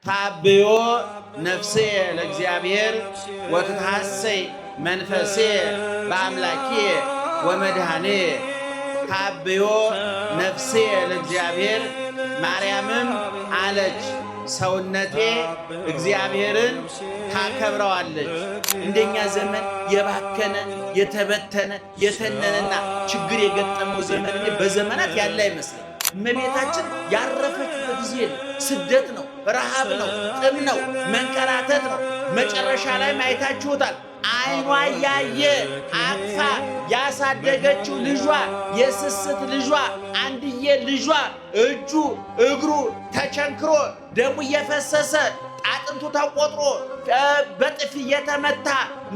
ታብዮ ነፍስየ ለእግዚአብሔር ወትትሐሰይ መንፈስየ በአምላኪየ ወመድኃኔየ። ታብዮ ነፍስየ ለእግዚአብሔር። ማርያምም አለች ሰውነቴ እግዚአብሔርን ታከብረዋለች። እንደኛ ዘመን የባከነ፣ የተበተነ፣ የተነነና ችግር የገጠመው ዘመን እኔ በዘመናት ያለ አይመስለኝ። እመቤታችን ያረፈችበት ጊዜ የለም። ስደት ነው፣ ረሃብ ነው፣ ጥም ነው፣ መንከራተት ነው። መጨረሻ ላይ ማየታችሁታል። ዓይኗ እያየ አቅፋ ያሳደገችው ልጇ፣ የስስት ልጇ፣ አንድዬ ልጇ እጁ እግሩ ተቸንክሮ፣ ደሙ እየፈሰሰ፣ አጥንቱ ተቆጥሮ፣ በጥፊ እየተመታ፣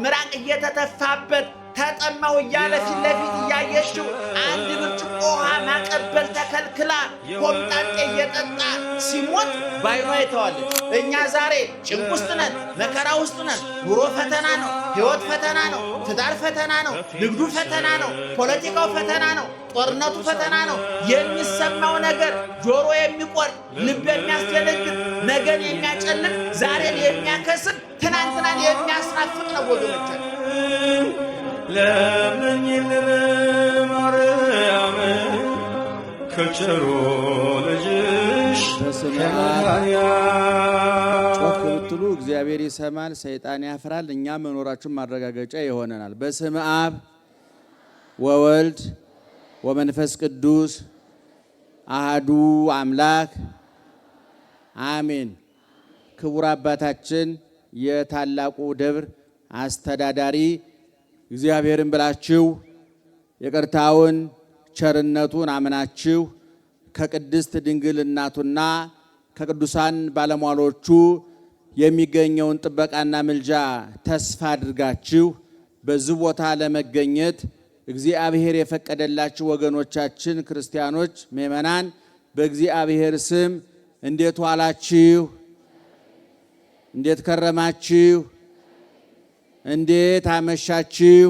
ምራቅ እየተተፋበት፣ ተጠማው እያለ ፊት ለፊት እያየችው አንድ ብርጭቆ ውሃ ማቀበል ተከልክላ ኮምጣጤ እየጠጣ ሲሞት ባይኗ አይተዋለች። እኛ ዛሬ ጭንቅ ውስጥ ነን፣ መከራ ውስጥ ነን። ኑሮ ፈተና ነው፣ ሕይወት ፈተና ነው፣ ትዳር ፈተና ነው፣ ንግዱ ፈተና ነው፣ ፖለቲካው ፈተና ነው፣ ጦርነቱ ፈተና ነው። የሚሰማው ነገር ጆሮ የሚቆርጥ፣ ልብ የሚያስደነግጥ፣ ነገን የሚያጨልም፣ ዛሬን የሚያከስም፣ ትናንትናን የሚያስናፍቅ ነው ወገኖቻችን። ለምኝልን ማርያም ከቸሩ ልጅሽ። በስመ አብ። ጮክ ብትሉ እግዚአብሔር ይሰማል፣ ሰይጣን ያፍራል። እኛ መኖራችሁን ማረጋገጫ ይሆነናል። በስመ አብ ወወልድ ወመንፈስ ቅዱስ አሃዱ አምላክ አሜን። ክቡር አባታችን የታላቁ ደብር አስተዳዳሪ፣ እግዚአብሔርን ብላችሁ ይቅርታውን ቸርነቱን አምናችሁ ከቅድስት ድንግል እናቱና ከቅዱሳን ባለሟሎቹ የሚገኘውን ጥበቃና ምልጃ ተስፋ አድርጋችሁ በዚህ ቦታ ለመገኘት እግዚአብሔር የፈቀደላችሁ ወገኖቻችን ክርስቲያኖች፣ ምእመናን፣ በእግዚአብሔር ስም እንዴት ዋላችሁ? እንዴት ከረማችሁ? እንዴት አመሻችሁ?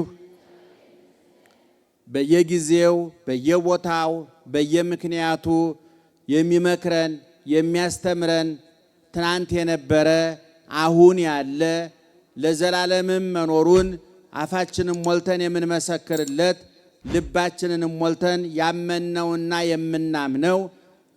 በየጊዜው፣ በየቦታው፣ በየምክንያቱ የሚመክረን፣ የሚያስተምረን፣ ትናንት የነበረ፣ አሁን ያለ፣ ለዘላለምም መኖሩን አፋችንን ሞልተን የምንመሰክርለት፣ ልባችንንም ሞልተን ያመንነውና የምናምነው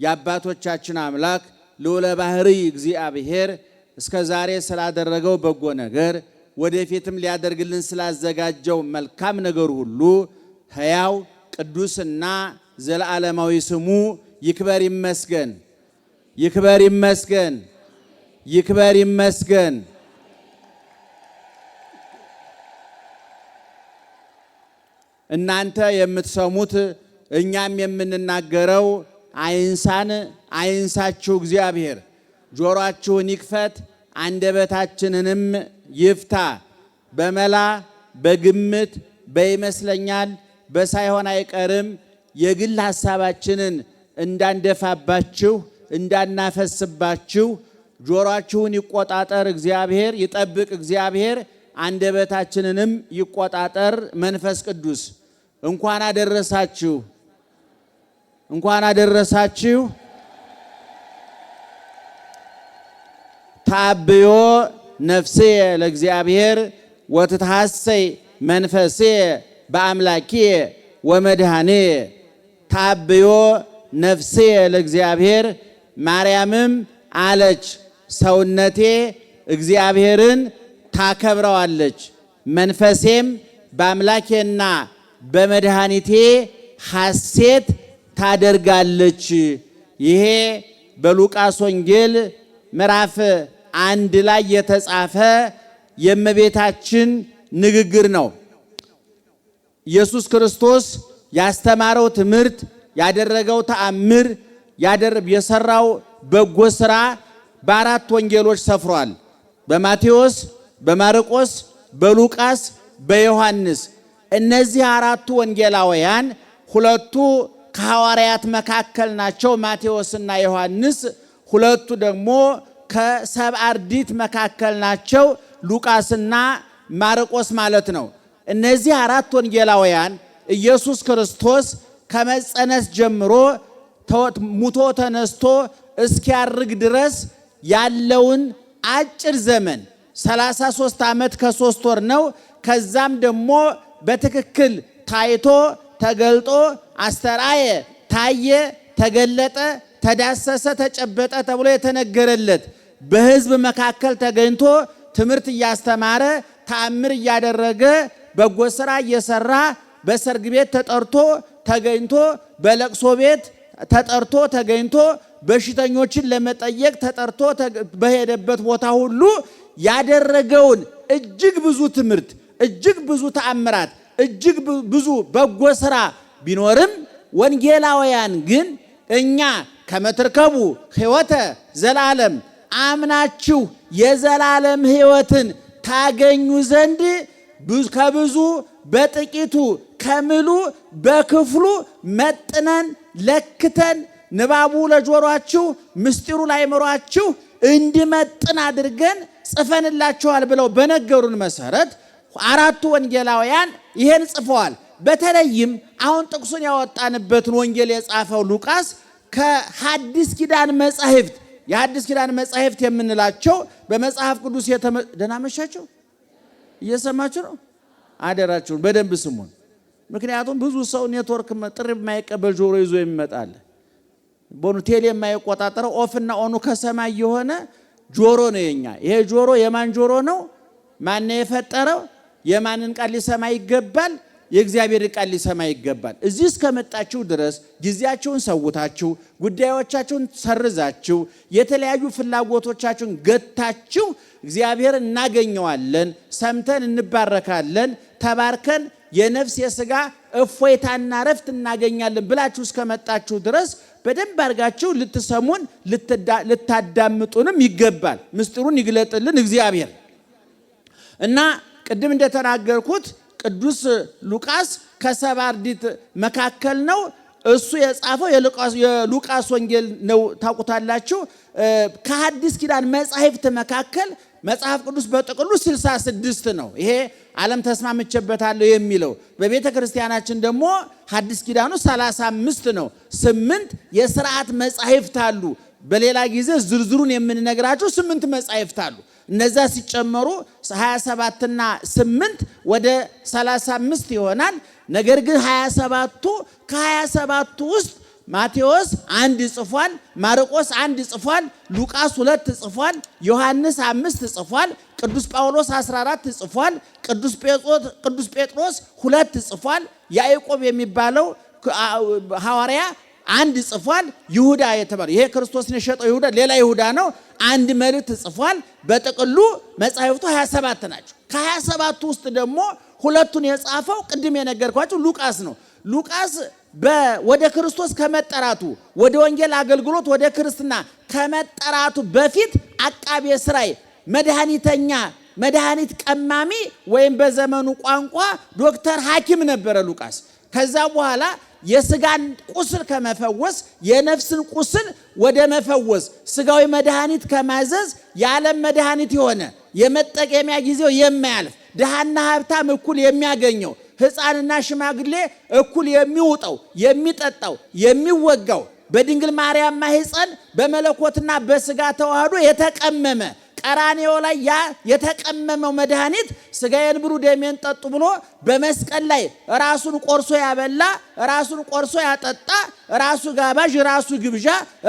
የአባቶቻችን አምላክ ልዑለ ባሕርይ እግዚአብሔር እስከ ዛሬ ስላደረገው በጎ ነገር፣ ወደፊትም ሊያደርግልን ስላዘጋጀው መልካም ነገር ሁሉ ሕያው ቅዱስና ዘለዓለማዊ ስሙ ይክበር ይመስገን፣ ይክበር ይመስገን፣ ይክበር ይመስገን። እናንተ የምትሰሙት እኛም የምንናገረው አይንሳን፣ አይንሳችሁ። እግዚአብሔር ጆሮአችሁን ይክፈት፣ አንደበታችንንም ይፍታ። በመላ፣ በግምት፣ በይመስለኛል፣ በሳይሆን አይቀርም የግል ሀሳባችንን እንዳንደፋባችሁ፣ እንዳናፈስባችሁ ጆሮአችሁን ይቆጣጠር እግዚአብሔር፣ ይጠብቅ እግዚአብሔር፣ አንደበታችንንም ይቆጣጠር መንፈስ ቅዱስ። እንኳን አደረሳችሁ፣ እንኳን አደረሳችሁ። ታብዮ ነፍስየ ለእግዚአብሔር ወትትሐሰይ መንፈስየ በአምላኪየ ወመድኃኔየ። ታብዮ ነፍስየ ለእግዚአብሔር። ማርያምም አለች ሰውነቴ እግዚአብሔርን ታከብረዋለች፣ መንፈሴም በአምላኬና በመድኃኒቴ ሐሴት ታደርጋለች። ይሄ በሉቃስ ወንጌል ምዕራፍ 1 ላይ የተጻፈ የእመቤታችን ንግግር ነው። ኢየሱስ ክርስቶስ ያስተማረው ትምህርት፣ ያደረገው ተአምር፣ የሰራው በጎ ስራ በአራት ወንጌሎች ሰፍሯል። በማቴዎስ፣ በማርቆስ፣ በሉቃስ፣ በዮሐንስ። እነዚህ አራቱ ወንጌላውያን ሁለቱ ከሐዋርያት መካከል ናቸው፣ ማቴዎስና ዮሐንስ። ሁለቱ ደግሞ ከሰብአ አርድእት መካከል ናቸው፣ ሉቃስና ማርቆስ ማለት ነው። እነዚህ አራት ወንጌላውያን ኢየሱስ ክርስቶስ ከመጸነስ ጀምሮ ሙቶ ተነስቶ እስኪያርግ ድረስ ያለውን አጭር ዘመን 33 ዓመት ከ3 ወር ነው። ከዛም ደግሞ በትክክል ታይቶ ተገልጦ አስተርአየ፣ ታየ፣ ተገለጠ፣ ተዳሰሰ፣ ተጨበጠ ተብሎ የተነገረለት በሕዝብ መካከል ተገኝቶ ትምህርት እያስተማረ፣ ተአምር እያደረገ፣ በጎ ስራ እየሰራ፣ በሰርግ ቤት ተጠርቶ ተገኝቶ፣ በለቅሶ ቤት ተጠርቶ ተገኝቶ፣ በሽተኞችን ለመጠየቅ ተጠርቶ በሄደበት ቦታ ሁሉ ያደረገውን እጅግ ብዙ ትምህርት፣ እጅግ ብዙ ተአምራት፣ እጅግ ብዙ በጎ ስራ ቢኖርም ወንጌላውያን ግን እኛ ከመትርከቡ ሕይወተ ዘላለም፣ አምናችሁ የዘላለም ሕይወትን ታገኙ ዘንድ ከብዙ በጥቂቱ ከምሉ በክፍሉ መጥነን ለክተን ንባቡ ለጆሯችሁ ምስጢሩ ላይምሯችሁ እንዲመጥን አድርገን ጽፈንላችኋል ብለው በነገሩን መሰረት አራቱ ወንጌላውያን ይሄን ጽፈዋል። በተለይም አሁን ጥቅሱን ያወጣንበትን ወንጌል የጻፈው ሉቃስ ከሐዲስ ኪዳን መጻሕፍት፣ የሐዲስ ኪዳን መጻሕፍት የምንላቸው በመጽሐፍ ቅዱስ ደህና መሻቸው እየሰማችሁ ነው። አደራችሁን በደንብ ስሙን። ምክንያቱም ብዙ ሰው ኔትወርክ ጥሪ የማይቀበል ጆሮ ይዞ የሚመጣል። ቦኑ ቴሌ የማይቆጣጠረው off ና on ኑ ከሰማይ የሆነ ጆሮ ነው የኛ። ይሄ ጆሮ የማን ጆሮ ነው? ማን የፈጠረው? የማንን ቃል ሊሰማ ይገባል? የእግዚአብሔር ቃል ሊሰማ ይገባል። እዚህ እስከመጣችሁ ድረስ ጊዜያችሁን ሰውታችሁ፣ ጉዳዮቻችሁን ሰርዛችሁ፣ የተለያዩ ፍላጎቶቻችሁን ገታችሁ እግዚአብሔር እናገኘዋለን፣ ሰምተን እንባረካለን፣ ተባርከን የነፍስ የስጋ እፎይታና ረፍት እናገኛለን ብላችሁ እስከመጣችሁ ድረስ በደንብ አድርጋችሁ ልትሰሙን ልታዳምጡንም ይገባል። ምስጢሩን ይግለጥልን እግዚአብሔር። እና ቅድም እንደተናገርኩት ቅዱስ ሉቃስ ከሰባ አርድእት መካከል ነው። እሱ የጻፈው የሉቃስ ወንጌል ነው፣ ታውቁታላችሁ። ከሐዲስ ኪዳን መጻሕፍት መካከል መጽሐፍ ቅዱስ በጥቅሉ 66 ነው። ይሄ ዓለም ተስማምቼበታለሁ የሚለው። በቤተ ክርስቲያናችን ደግሞ ሐዲስ ኪዳኑ 35 ነው። ስምንት የስርዓት መጻሕፍት አሉ። በሌላ ጊዜ ዝርዝሩን የምንነግራቸው ስምንት መጻሕፍት አሉ። እነዛ ሲጨመሩ 27ና 8 ወደ 35 ይሆናል። ነገር ግን 27ቱ ከ27ቱ ውስጥ ማቴዎስ አንድ ጽፏል፣ ማርቆስ አንድ ጽፏል፣ ሉቃስ ሁለት ጽፏል፣ ዮሐንስ አምስት ጽፏል፣ ቅዱስ ጳውሎስ 14 ጽፏል፣ ቅዱስ ጴጥሮስ ሁለት ጽፏል፣ ያዕቆብ የሚባለው ሐዋርያ አንድ ጽፏል። ይሁዳ የተባለው ይሄ ክርስቶስን የሸጠው ይሁዳ ሌላ ይሁዳ ነው። አንድ መልእክት ጽፏል። በጥቅሉ መጻሕፍቱ 27 ናቸው። ከ27ቱ ውስጥ ደግሞ ሁለቱን የጻፈው ቅድም የነገርኳቸው ሉቃስ ነው። ሉቃስ ወደ ክርስቶስ ከመጠራቱ፣ ወደ ወንጌል አገልግሎት፣ ወደ ክርስትና ከመጠራቱ በፊት አቃቤ ሥራይ፣ መድኃኒተኛ፣ መድኃኒት ቀማሚ ወይም በዘመኑ ቋንቋ ዶክተር፣ ሐኪም ነበረ ሉቃስ። ከዛ በኋላ የስጋን ቁስል ከመፈወስ የነፍስን ቁስል ወደ መፈወስ፣ ስጋዊ መድኃኒት ከማዘዝ የዓለም መድኃኒት የሆነ፣ የመጠቀሚያ ጊዜው የማያልፍ፣ ድሃና ሀብታም እኩል የሚያገኘው፣ ሕፃንና ሽማግሌ እኩል የሚውጠው፣ የሚጠጣው፣ የሚወጋው፣ በድንግል ማርያም ማህፀን በመለኮትና በስጋ ተዋህዶ የተቀመመ፣ ቀራንዮ ላይ ያ የተቀመመው መድኃኒት ስጋዬን ብሉ ደሜን ጠጡ ብሎ በመስቀል ላይ ራሱን ቆርሶ ያበላ፣ ራሱን ቆርሶ ያጠጣ፣ ራሱ ጋባዥ፣ ራሱ ግብዣ፣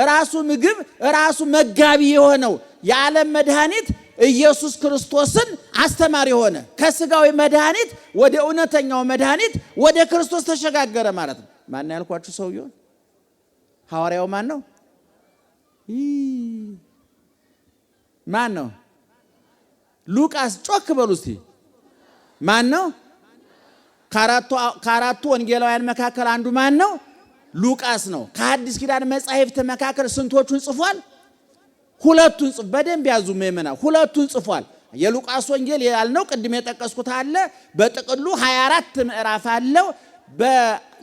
ራሱ ምግብ፣ ራሱ መጋቢ የሆነው የዓለም መድኃኒት ኢየሱስ ክርስቶስን አስተማሪ ሆነ። ከስጋዊ መድኃኒት ወደ እውነተኛው መድኃኒት ወደ ክርስቶስ ተሸጋገረ ማለት ነው። ማን ያልኳችሁ ሰውየውን? ሐዋርያው ማን ነው? ማን ነው? ሉቃስ። ጮክ በሉ እስቲ። ማን ነው? ከአራቱ ወንጌላውያን መካከል አንዱ ማን ነው? ሉቃስ ነው። ከሐዲስ ኪዳን መጻሕፍት መካከል ስንቶቹን ጽፏል? ሁለቱን ጽፏል። በደንብ ያዙ ምእመናን፣ ሁለቱን ጽፏል። የሉቃስ ወንጌል ያልነው ቅድም የጠቀስኩት አለ። በጥቅሉ 24 ምዕራፍ አለው።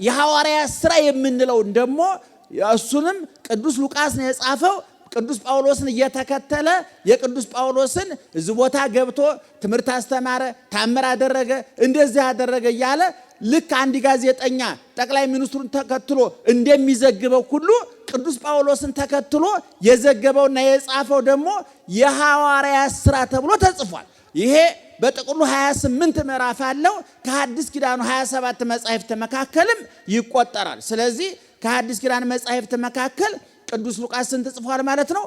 የሐዋርያት ሥራ የምንለውን ደግሞ እሱንም ቅዱስ ሉቃስ ነው የጻፈው። ቅዱስ ጳውሎስን እየተከተለ የቅዱስ ጳውሎስን እዚህ ቦታ ገብቶ ትምህርት አስተማረ፣ ታምር አደረገ፣ እንደዚህ አደረገ እያለ ልክ አንድ ጋዜጠኛ ጠቅላይ ሚኒስትሩን ተከትሎ እንደሚዘግበው ሁሉ ቅዱስ ጳውሎስን ተከትሎ የዘገበውና የጻፈው ደግሞ የሐዋርያት ሥራ ተብሎ ተጽፏል። ይሄ በጥቅሉ 28 ምዕራፍ አለው። ከሐዲስ ኪዳኑ 27 መጻሕፍት መካከልም ይቆጠራል። ስለዚህ ከሐዲስ ኪዳን መጻሕፍት መካከል ቅዱስ ሉቃስ ስንት ጽፏል ማለት ነው?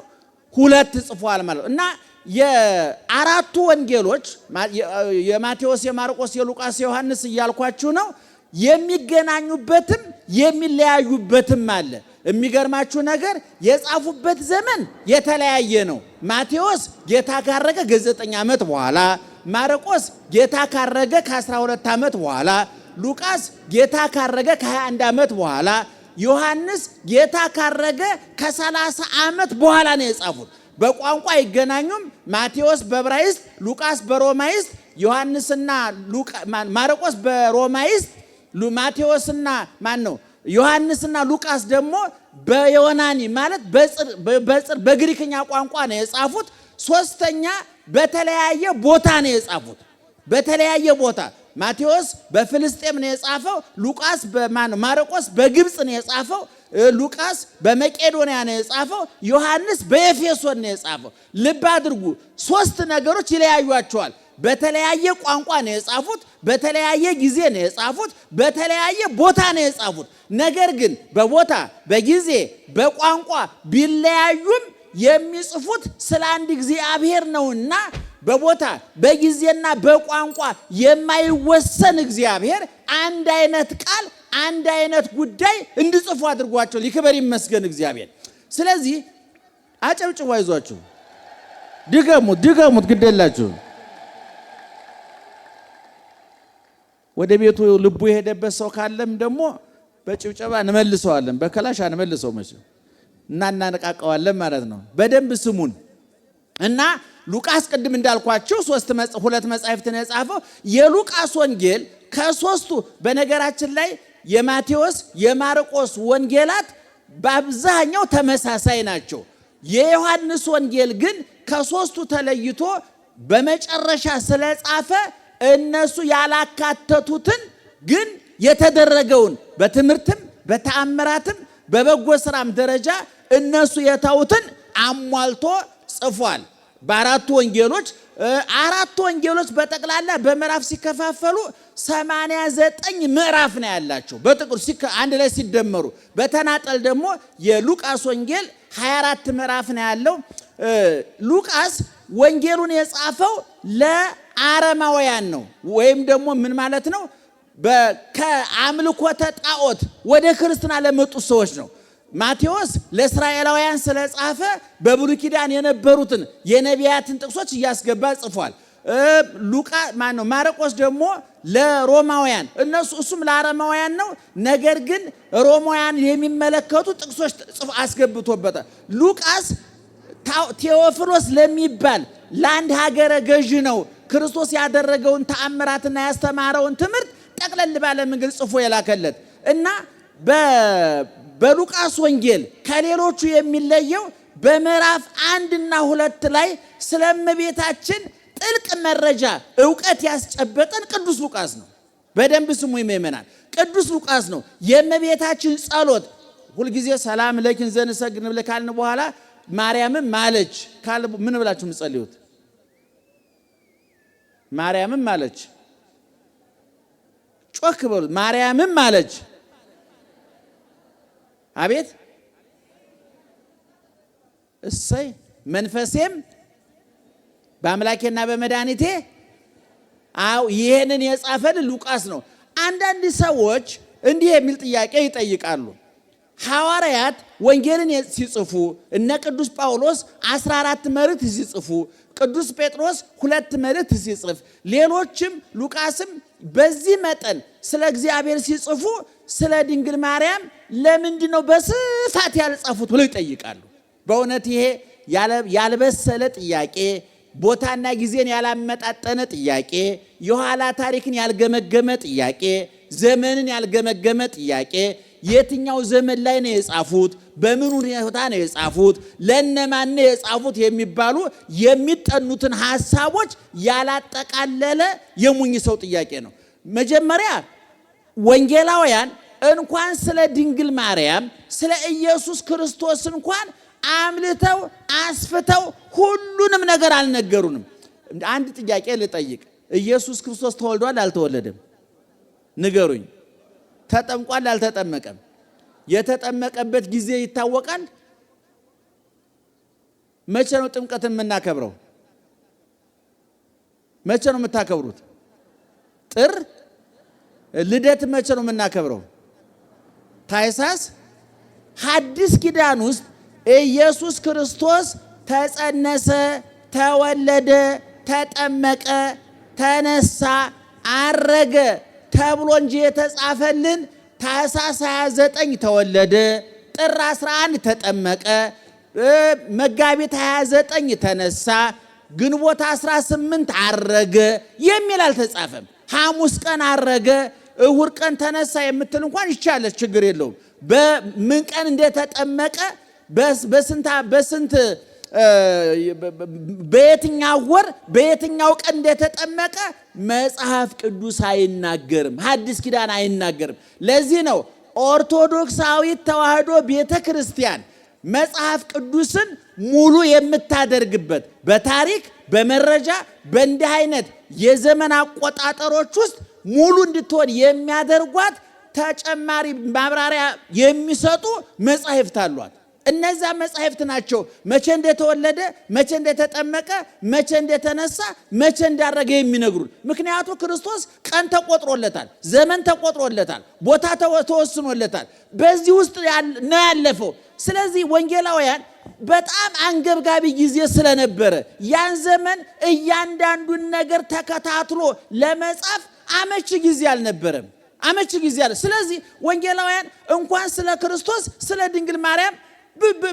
ሁለት ጽፏል ማለት ነው። እና የአራቱ ወንጌሎች የማቴዎስ፣ የማርቆስ፣ የሉቃስ፣ የዮሐንስ እያልኳችሁ ነው። የሚገናኙበትም የሚለያዩበትም አለ። የሚገርማችሁ ነገር የጻፉበት ዘመን የተለያየ ነው። ማቴዎስ ጌታ ካረገ ከ9 ዓመት በኋላ፣ ማርቆስ ጌታ ካረገ ከ12 ዓመት በኋላ፣ ሉቃስ ጌታ ካረገ ከ21 ዓመት በኋላ፣ ዮሐንስ ጌታ ካረገ ከ30 ዓመት በኋላ ነው የጻፉት። በቋንቋ አይገናኙም። ማቴዎስ በዕብራይስጥ፣ ሉቃስ በሮማይስጥ፣ ዮሐንስና ማርቆስ በሮማይስጥ፣ ማቴዎስና ማን ነው ዮሐንስና ሉቃስ ደግሞ በዮናኒ ማለት በጽር በግሪክኛ ቋንቋ ነው የጻፉት። ሶስተኛ በተለያየ ቦታ ነው የጻፉት። በተለያየ ቦታ ማቴዎስ በፍልስጤም ነው የጻፈው። ሉቃስ በማን ማርቆስ በግብፅ ነው የጻፈው። ሉቃስ በመቄዶንያ ነው የጻፈው። ዮሐንስ በኤፌሶን ነው የጻፈው። ልብ አድርጉ፣ ሶስት ነገሮች ይለያዩቸዋል። በተለያየ ቋንቋ ነው የጻፉት። በተለያየ ጊዜ ነው የጻፉት። በተለያየ ቦታ ነው የጻፉት። ነገር ግን በቦታ በጊዜ በቋንቋ ቢለያዩም የሚጽፉት ስለ አንድ እግዚአብሔር ነውና በቦታ በጊዜና በቋንቋ የማይወሰን እግዚአብሔር አንድ አይነት ቃል አንድ አይነት ጉዳይ እንዲጽፉ አድርጓቸው። ይክበር ይመስገን እግዚአብሔር። ስለዚህ አጨብጭቡ፣ አይዟችሁ፣ ድገሙት፣ ድገሙት፣ ግደላችሁ። ወደ ቤቱ ልቡ የሄደበት ሰው ካለም ደግሞ በጭብጨባ እንመልሰዋለን፣ በከላሽ አንመልሰው መቼም እና እናነቃቀዋለን ማለት ነው። በደንብ ስሙን እና ሉቃስ ቅድም እንዳልኳቸው ሁለት መጻሕፍትን የጻፈው የሉቃስ ወንጌል ከሶስቱ በነገራችን ላይ የማቴዎስ የማርቆስ ወንጌላት በአብዛኛው ተመሳሳይ ናቸው። የዮሐንስ ወንጌል ግን ከሶስቱ ተለይቶ በመጨረሻ ስለጻፈ እነሱ ያላካተቱትን ግን የተደረገውን በትምህርትም በተአምራትም በበጎ ስራም ደረጃ እነሱ የታዩትን አሟልቶ ጽፏል። በአራቱ ወንጌሎች አራቱ ወንጌሎች በጠቅላላ በምዕራፍ ሲከፋፈሉ 89 ምዕራፍ ነው ያላቸው በጥቅሉ አንድ ላይ ሲደመሩ። በተናጠል ደግሞ የሉቃስ ወንጌል 24 ምዕራፍ ነው ያለው። ሉቃስ ወንጌሉን የጻፈው ለአረማውያን ነው። ወይም ደግሞ ምን ማለት ነው? ከአምልኮተ ጣዖት ወደ ክርስትና ለመጡ ሰዎች ነው። ማቴዎስ ለእስራኤላውያን ስለጻፈ በብሉይ ኪዳን የነበሩትን የነቢያትን ጥቅሶች እያስገባ ጽፏል። ሉቃ ማን ነው? ማርቆስ ደግሞ ለሮማውያን እነሱ እሱም ለአረማውያን ነው። ነገር ግን ሮማውያን የሚመለከቱ ጥቅሶች ጽፎ አስገብቶበታል። ሉቃስ ቴዎፍሎስ ለሚባል ለአንድ ሀገረ ገዥ ነው ክርስቶስ ያደረገውን ተአምራትና ያስተማረውን ትምህርት ጠቅለል ባለ መንገድ ጽፎ የላከለት እና በሉቃስ ወንጌል ከሌሎቹ የሚለየው በምዕራፍ 1 እና 2 ላይ ስለ እመቤታችን ጥልቅ መረጃ እውቀት ያስጨበጠን ቅዱስ ሉቃስ ነው። በደንብ ስሙ ምእመናን፣ ቅዱስ ሉቃስ ነው። የእመቤታችን ጸሎት ሁልጊዜ ሰላም ለኪ ዘንሰግድ ንብል ካልን በኋላ ማርያምም ማለች ካል ምን ብላችሁ ምጸልዩት? ማርያምም ማለች፣ ጮክ በሉት። ማርያምም ማለች። አቤት እሰይ መንፈሴም በአምላኬና በመድኃኒቴ። አው ይሄንን የጻፈን ሉቃስ ነው። አንዳንድ ሰዎች እንዲህ የሚል ጥያቄ ይጠይቃሉ። ሐዋርያት ወንጌልን ሲጽፉ እነ ቅዱስ ጳውሎስ 14 መልእክት ሲጽፉ፣ ቅዱስ ጴጥሮስ 2 መልእክት ሲጽፍ፣ ሌሎችም ሉቃስም በዚህ መጠን ስለ እግዚአብሔር ሲጽፉ ስለ ድንግል ማርያም ለምንድን ነው በስፋት ያልጻፉት ብለው ይጠይቃሉ። በእውነት ይሄ ያልበሰለ ጥያቄ፣ ቦታና ጊዜን ያላመጣጠነ ጥያቄ፣ የኋላ ታሪክን ያልገመገመ ጥያቄ፣ ዘመንን ያልገመገመ ጥያቄ፣ የትኛው ዘመን ላይ ነው የጻፉት፣ በምን ሁኔታ ነው የጻፉት፣ ለነማን ነው የጻፉት የሚባሉ የሚጠኑትን ሐሳቦች ያላጠቃለለ የሙኝ ሰው ጥያቄ ነው። መጀመሪያ ወንጌላውያን እንኳን ስለ ድንግል ማርያም ስለ ኢየሱስ ክርስቶስ እንኳን አምልተው አስፍተው ሁሉንም ነገር አልነገሩንም። አንድ ጥያቄ ልጠይቅ። ኢየሱስ ክርስቶስ ተወልዷል አልተወለደም? ንገሩኝ። ተጠምቋል አልተጠመቀም? የተጠመቀበት ጊዜ ይታወቃል? መቼ ነው ጥምቀትን የምናከብረው? መቼ ነው የምታከብሩት? ጥር። ልደት መቼ ነው የምናከብረው? ታኅሳስ። ሐዲስ ኪዳን ውስጥ ኢየሱስ ክርስቶስ ተጸነሰ፣ ተወለደ፣ ተጠመቀ፣ ተነሳ፣ አረገ ተብሎ እንጂ የተጻፈልን ታኅሳስ 29 ተወለደ፣ ጥር 11 ተጠመቀ፣ መጋቢት 29 ተነሳ፣ ግንቦት 18 አረገ የሚል አልተጻፈም። ሐሙስ ቀን አረገ፣ እሁድ ቀን ተነሳ የምትል እንኳን ይቻለች፣ ችግር የለውም። በምን ቀን እንደተጠመቀ በስንት በየትኛው ወር በየትኛው ቀን እንደተጠመቀ መጽሐፍ ቅዱስ አይናገርም፣ ሐዲስ ኪዳን አይናገርም። ለዚህ ነው ኦርቶዶክሳዊት ተዋሕዶ ቤተ ክርስቲያን መጽሐፍ ቅዱስን ሙሉ የምታደርግበት በታሪክ በመረጃ በእንዲህ አይነት የዘመን አቆጣጠሮች ውስጥ ሙሉ እንድትሆን የሚያደርጓት ተጨማሪ ማብራሪያ የሚሰጡ መጻሕፍት አሏት። እነዛ መጻሕፍት ናቸው መቼ እንደተወለደ፣ መቼ እንደተጠመቀ፣ መቼ እንደተነሳ፣ መቼ እንዳረገ የሚነግሩን። ምክንያቱ ክርስቶስ ቀን ተቆጥሮለታል፣ ዘመን ተቆጥሮለታል፣ ቦታ ተወስኖለታል። በዚህ ውስጥ ነው ያለፈው። ስለዚህ ወንጌላውያን በጣም አንገብጋቢ ጊዜ ስለነበረ ያን ዘመን እያንዳንዱን ነገር ተከታትሎ ለመጻፍ አመቺ ጊዜ አልነበረም። አመቺ ጊዜ አለ። ስለዚህ ወንጌላውያን እንኳን ስለ ክርስቶስ ስለ ድንግል ማርያም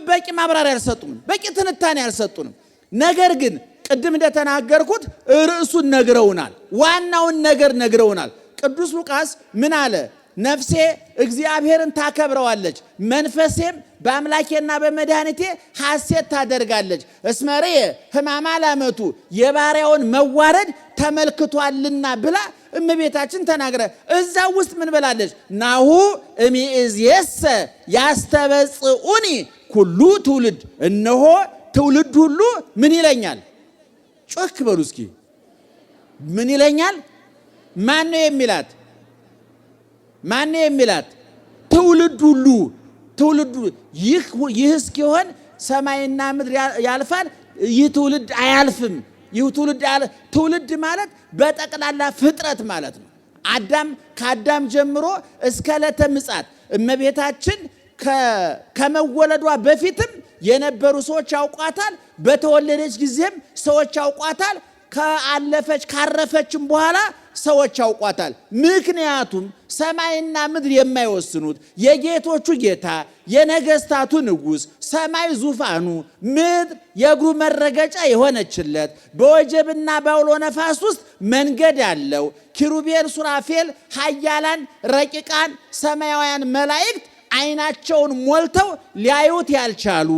በቂ ማብራሪያ አልሰጡንም፣ በቂ ትንታኔ አልሰጡንም። ነገር ግን ቅድም እንደተናገርኩት ርዕሱን ነግረውናል፣ ዋናውን ነገር ነግረውናል። ቅዱስ ሉቃስ ምን አለ? ነፍሴ እግዚአብሔርን ታከብረዋለች፣ መንፈሴም በአምላኬና በመድኃኒቴ ሐሴት ታደርጋለች። እስመ ርእየ ሕማማ ላመቱ የባሪያውን መዋረድ ተመልክቷልና ብላ እመቤታችን ተናግረ እዛ ውስጥ ምን ብላለች? ናሁ እምይእዜሰ ያስተበጽኡኒ ኩሉ ትውልድ፣ እነሆ ትውልድ ሁሉ ምን ይለኛል? ጮክ በሉ እስኪ። ምን ይለኛል? ማን ነው የሚላት? ማን ነው የሚላት? ትውልድ ሁሉ ትውልዱ። ይህ እስኪሆን ሰማይና ምድር ያልፋል፣ ይህ ትውልድ አያልፍም። ይህ ትውልድ ትውልድ ማለት በጠቅላላ ፍጥረት ማለት ነው። አዳም ከአዳም ጀምሮ እስከ ዕለተ ምጽአት እመቤታችን ከመወለዷ በፊትም የነበሩ ሰዎች ያውቋታል። በተወለደች ጊዜም ሰዎች ያውቋታል። ከአለፈች ካረፈችም በኋላ ሰዎች ያውቋታል። ምክንያቱም ሰማይና ምድር የማይወስኑት የጌቶቹ ጌታ የነገስታቱ ንጉሥ ሰማይ ዙፋኑ ምድር የእግሩ መረገጫ የሆነችለት በወጀብና በአውሎ ነፋስ ውስጥ መንገድ ያለው ኪሩቤል፣ ሱራፌል፣ ኃያላን ረቂቃን ሰማያውያን መላእክት ዓይናቸውን ሞልተው ሊያዩት ያልቻሉ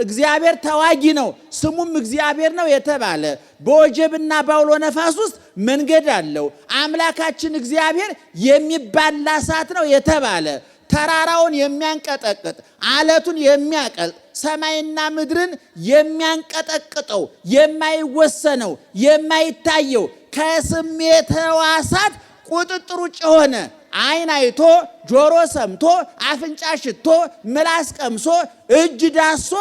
እግዚአብሔር ተዋጊ ነው ስሙም እግዚአብሔር ነው የተባለ በወጀብና በአውሎ ነፋስ ውስጥ መንገድ አለው አምላካችን እግዚአብሔር የሚባላ እሳት ነው የተባለ ተራራውን የሚያንቀጠቅጥ አለቱን የሚያቀልጥ ሰማይና ምድርን የሚያንቀጠቅጠው የማይወሰነው የማይታየው ከስሜተ ሕዋሳት ቁጥጥር ውጭ የሆነ ዓይን አይቶ ጆሮ ሰምቶ አፍንጫ ሽቶ ምላስ ቀምሶ እጅ ዳሶ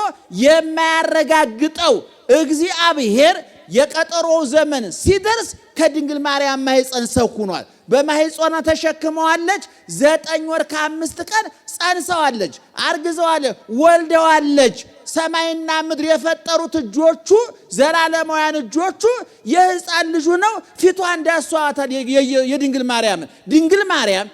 የማያረጋግጠው እግዚአብሔር የቀጠሮው ዘመን ሲደርስ ከድንግል ማርያም ማኅፀን ሰው ሆኗል። በማኅፀኗ ተሸክመዋለች። 9 ወር ከ5 ቀን ጸንሰዋለች፣ አርግዘዋለች፣ ወልደዋለች። ሰማይና ምድር የፈጠሩት እጆቹ ዘላለማውያን እጆቹ የሕፃን ልጁ ነው። ፊቷን ዳሷታል የድንግል ማርያምን። ድንግል ማርያም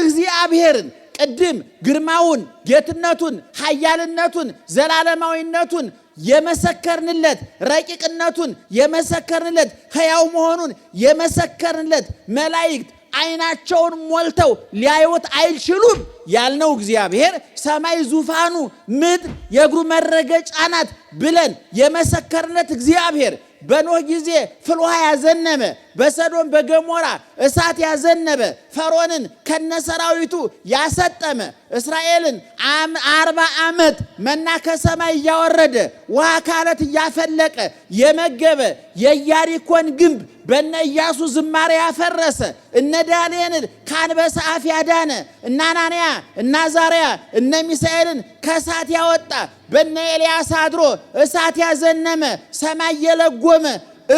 እግዚአብሔርን ቅድም ግርማውን፣ ጌትነቱን፣ ኃያልነቱን፣ ዘላለማዊነቱን የመሰከርንለት ረቂቅነቱን የመሰከርንለት ሕያው መሆኑን የመሰከርንለት መላእክት ዓይናቸውን ሞልተው ሊያዩት አይችሉም ያልነው እግዚአብሔር ሰማይ ዙፋኑ ምድር የእግሩ መረገጫ ናት ብለን የመሰከርንለት እግዚአብሔር በኖህ ጊዜ ፍል ውሃ ያዘነበ፣ በሰዶም በገሞራ እሳት ያዘነበ፣ ፈርዖንን ከነሰራዊቱ ያሰጠመ፣ እስራኤልን 40 ዓመት መና ከሰማይ እያወረደ ውሃ ካለት እያፈለቀ የመገበ፣ የኢያሪኮን ግንብ በነ ኢያሱ ዝማሬ ያፈረሰ፣ እነ ዳንኤልን ከአንበሳ አፍ ያዳነ፣ እነ አናንያ እነ አዛርያ እነ ሚሳኤልን ከእሳት ያወጣ፣ በነ ኤልያስ አድሮ እሳት ያዘነመ፣ ሰማይ የለጎመ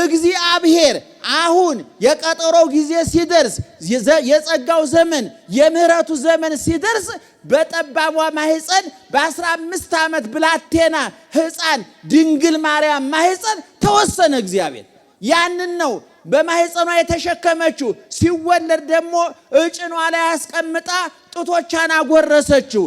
እግዚአብሔር አሁን የቀጠሮው ጊዜ ሲደርስ፣ የጸጋው ዘመን የምህረቱ ዘመን ሲደርስ በጠባቧ ማህፀን በ15 ዓመት ብላቴና ሕፃን ድንግል ማርያም ማህፀን ተወሰነ። እግዚአብሔር ያንን ነው በማህፀኗ የተሸከመችው። ሲወለድ ደግሞ እጭኗ ላይ አስቀምጣ ጡቶቿን አጎረሰችው።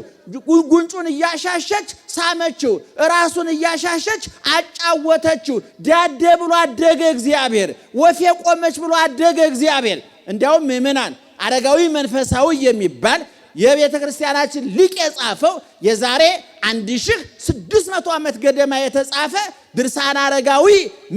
ጉንጩን እያሻሸች ሳመችው። ራሱን እያሻሸች አጫወተችው። ዳደ ብሎ አደገ እግዚአብሔር። ወፌ ቆመች ብሎ አደገ እግዚአብሔር። እንዲያውም ምእመናን አረጋዊ መንፈሳዊ የሚባል የቤተ ክርስቲያናችን ሊቅ የጻፈው የዛሬ 1600 ዓመት ገደማ የተጻፈ ድርሳነ አረጋዊ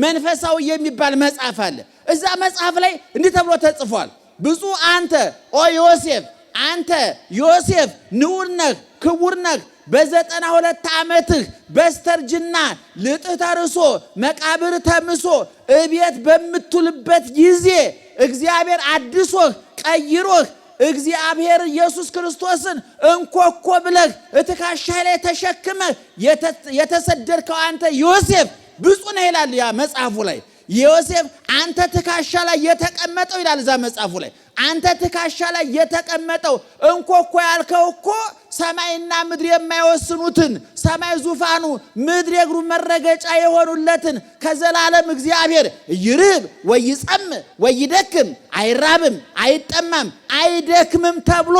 መንፈሳዊ የሚባል መጽሐፍ አለ። እዛ መጽሐፍ ላይ እንዲህ ተብሎ ተጽፏል። ብፁዕ አንተ ኦ ዮሴፍ፣ አንተ ዮሴፍ ንዑድ ነህ፣ ክቡር ነህ። በ92 ዓመትህ በስተርጅና ልጥህ ተርሶ መቃብር ተምሶ እቤት በምትውልበት ጊዜ እግዚአብሔር አድሶህ ቀይሮህ እግዚአብሔር ኢየሱስ ክርስቶስን እንኮኮ ብለህ እትካሻህ ላይ ተሸክመህ የተሰደድከው አንተ ዮሴፍ ብፁዕ ነህ ይላል ያ መጽሐፉ ላይ። ዮሴፍ አንተ ትካሻ ላይ የተቀመጠው ይላል እዛ መጽሐፉ ላይ። አንተ ትካሻ ላይ የተቀመጠው እንኮኮ ያልከው እኮ ሰማይና ምድር የማይወስኑትን፣ ሰማይ ዙፋኑ ምድር የእግሩ መረገጫ የሆኑለትን ከዘላለም እግዚአብሔር ይርብ ወይጸም ወይደክም፣ አይራብም፣ አይጠማም፣ አይደክምም ተብሎ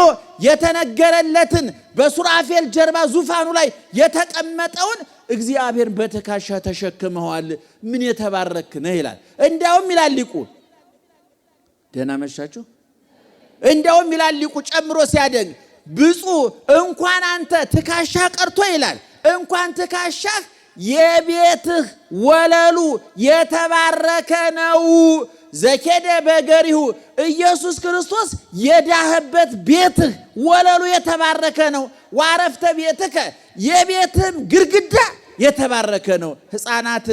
የተነገረለትን በሱራፌል ጀርባ ዙፋኑ ላይ የተቀመጠውን እግዚአብሔር በትከሻ ተሸክመዋል። ምን የተባረክ ነህ ይላል። እንዲያውም ይላል ሊቁ፣ ደህና መሻችሁ። እንዲያውም ይላል ሊቁ ጨምሮ ሲያደንቅ፣ ብፁዕ እንኳን አንተ ትካሻ ቀርቶ ይላል፣ እንኳን ትካሻህ የቤትህ ወለሉ የተባረከ ነው። ዘኬደ በገሪሁ ኢየሱስ ክርስቶስ የዳህበት ቤትህ ወለሉ የተባረከ ነው። ዋረፍተ ቤትከ የቤትህም ግድግዳ የተባረከ ነው። ሕፃናት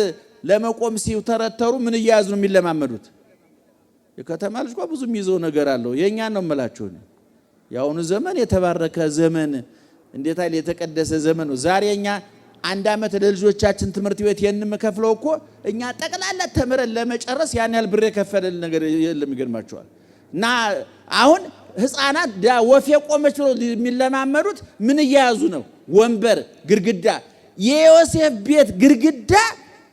ለመቆም ሲተረተሩ ምን እየያዙ ነው የሚለማመዱት? የከተማ ልጅ እኮ ብዙ የሚይዘው ነገር አለው። የእኛን ነው የምላችሁ። የአሁኑ ዘመን የተባረከ ዘመን እንዴት አይል የተቀደሰ ዘመን ነው። ዛሬ እኛ አንድ ዓመት ለልጆቻችን ትምህርት ቤት የምንከፍለው እኮ እኛ ጠቅላላ ተምረን ለመጨረስ ያን ያህል ብር የከፈለን ነገር የለም። ይገርማቸዋል። እና አሁን ሕፃናት ወፌ ቆመች ብለው የሚለማመዱት ምን እየያዙ ነው? ወንበር፣ ግድግዳ። የዮሴፍ ቤት ግድግዳ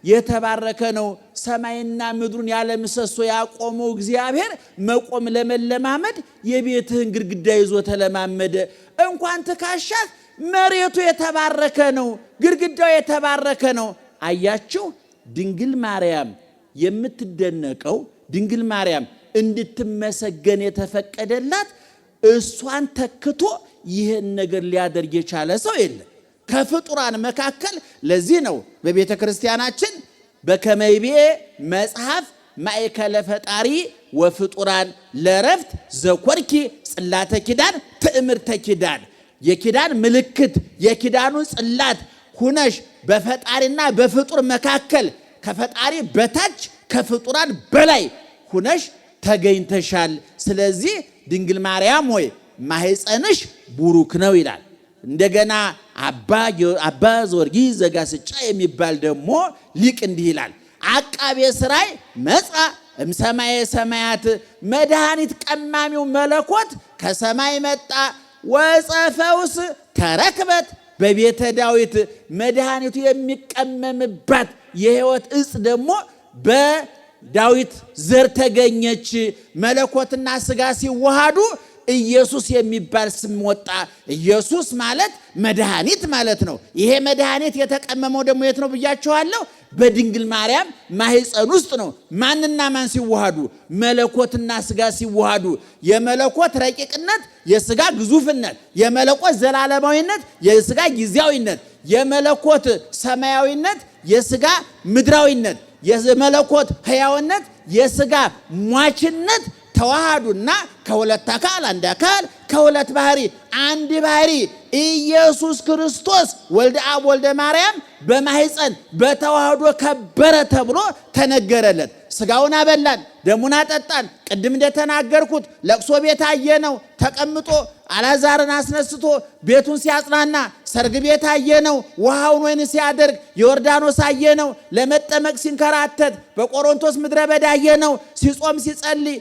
የተባረከ ነው። ሰማይና ምድሩን ያለ ምሰሶ ያቆመው እግዚአብሔር መቆም ለመለማመድ የቤትህን ግድግዳ ይዞ ተለማመደ። እንኳን ትካሻህ መሬቱ የተባረከ ነው፣ ግድግዳው የተባረከ ነው። አያችሁ፣ ድንግል ማርያም የምትደነቀው፣ ድንግል ማርያም እንድትመሰገን የተፈቀደላት እሷን ተክቶ ይህን ነገር ሊያደርግ የቻለ ሰው የለም ከፍጡራን መካከል። ለዚህ ነው በቤተ ክርስቲያናችን በከመይቤ መጽሐፍ ማእከለ ፈጣሪ ወፍጡራን ለረፍት ዘኮንኪ ጽላተ ኪዳን ትእምርተ ኪዳን፣ የኪዳን ምልክት የኪዳኑ ጽላት ሁነሽ በፈጣሪና በፍጡር መካከል ከፈጣሪ በታች ከፍጡራን በላይ ሁነሽ ተገኝተሻል። ስለዚህ ድንግል ማርያም ሆይ ማህፀንሽ ቡሩክ ነው ይላል። እንደገና አባ ጊዮርጊስ ዘጋስጫ የሚባል ደግሞ ሊቅ እንዲህ ይላል። አቃቤ ሥራይ መጽአ እምሰማየ ሰማያት፣ መድኃኒት ቀማሚው መለኮት ከሰማይ መጣ። ወፀ ፈውስ ተረክበት በቤተ ዳዊት፣ መድኃኒቱ የሚቀመምባት የሕይወት እጽ ደግሞ በዳዊት ዘር ተገኘች። መለኮትና ስጋ ሲዋሃዱ ኢየሱስ የሚባል ስም ወጣ። ኢየሱስ ማለት መድኃኒት ማለት ነው። ይሄ መድኃኒት የተቀመመው ደግሞ የት ነው ብያችኋለሁ? በድንግል ማርያም ማህፀን ውስጥ ነው። ማንና ማን ሲዋሃዱ? መለኮትና ስጋ ሲዋሃዱ። የመለኮት ረቂቅነት፣ የስጋ ግዙፍነት፣ የመለኮት ዘላለማዊነት፣ የስጋ ጊዜያዊነት፣ የመለኮት ሰማያዊነት፣ የስጋ ምድራዊነት፣ የመለኮት ሕያውነት የስጋ ሟችነት ተዋሃዱና ከሁለት አካል አንድ አካል፣ ከሁለት ባህሪ አንድ ባህሪ ኢየሱስ ክርስቶስ ወልደ አብ ወልደ ማርያም በማህፀን በተዋህዶ ከበረ ተብሎ ተነገረለት። ስጋውን አበላን፣ ደሙን አጠጣን። ቅድም እንደተናገርኩት ለቅሶ ቤት አየነው ተቀምጦ አላዛርን አስነስቶ ቤቱን ሲያጽናና፣ ሰርግ ቤት አየነው ውሃውን ወይን ሲያደርግ፣ ዮርዳኖስ አየነው ለመጠመቅ ሲንከራተት፣ በቆሮንቶስ ምድረ በዳ አየነው ሲጾም ሲጸልይ፣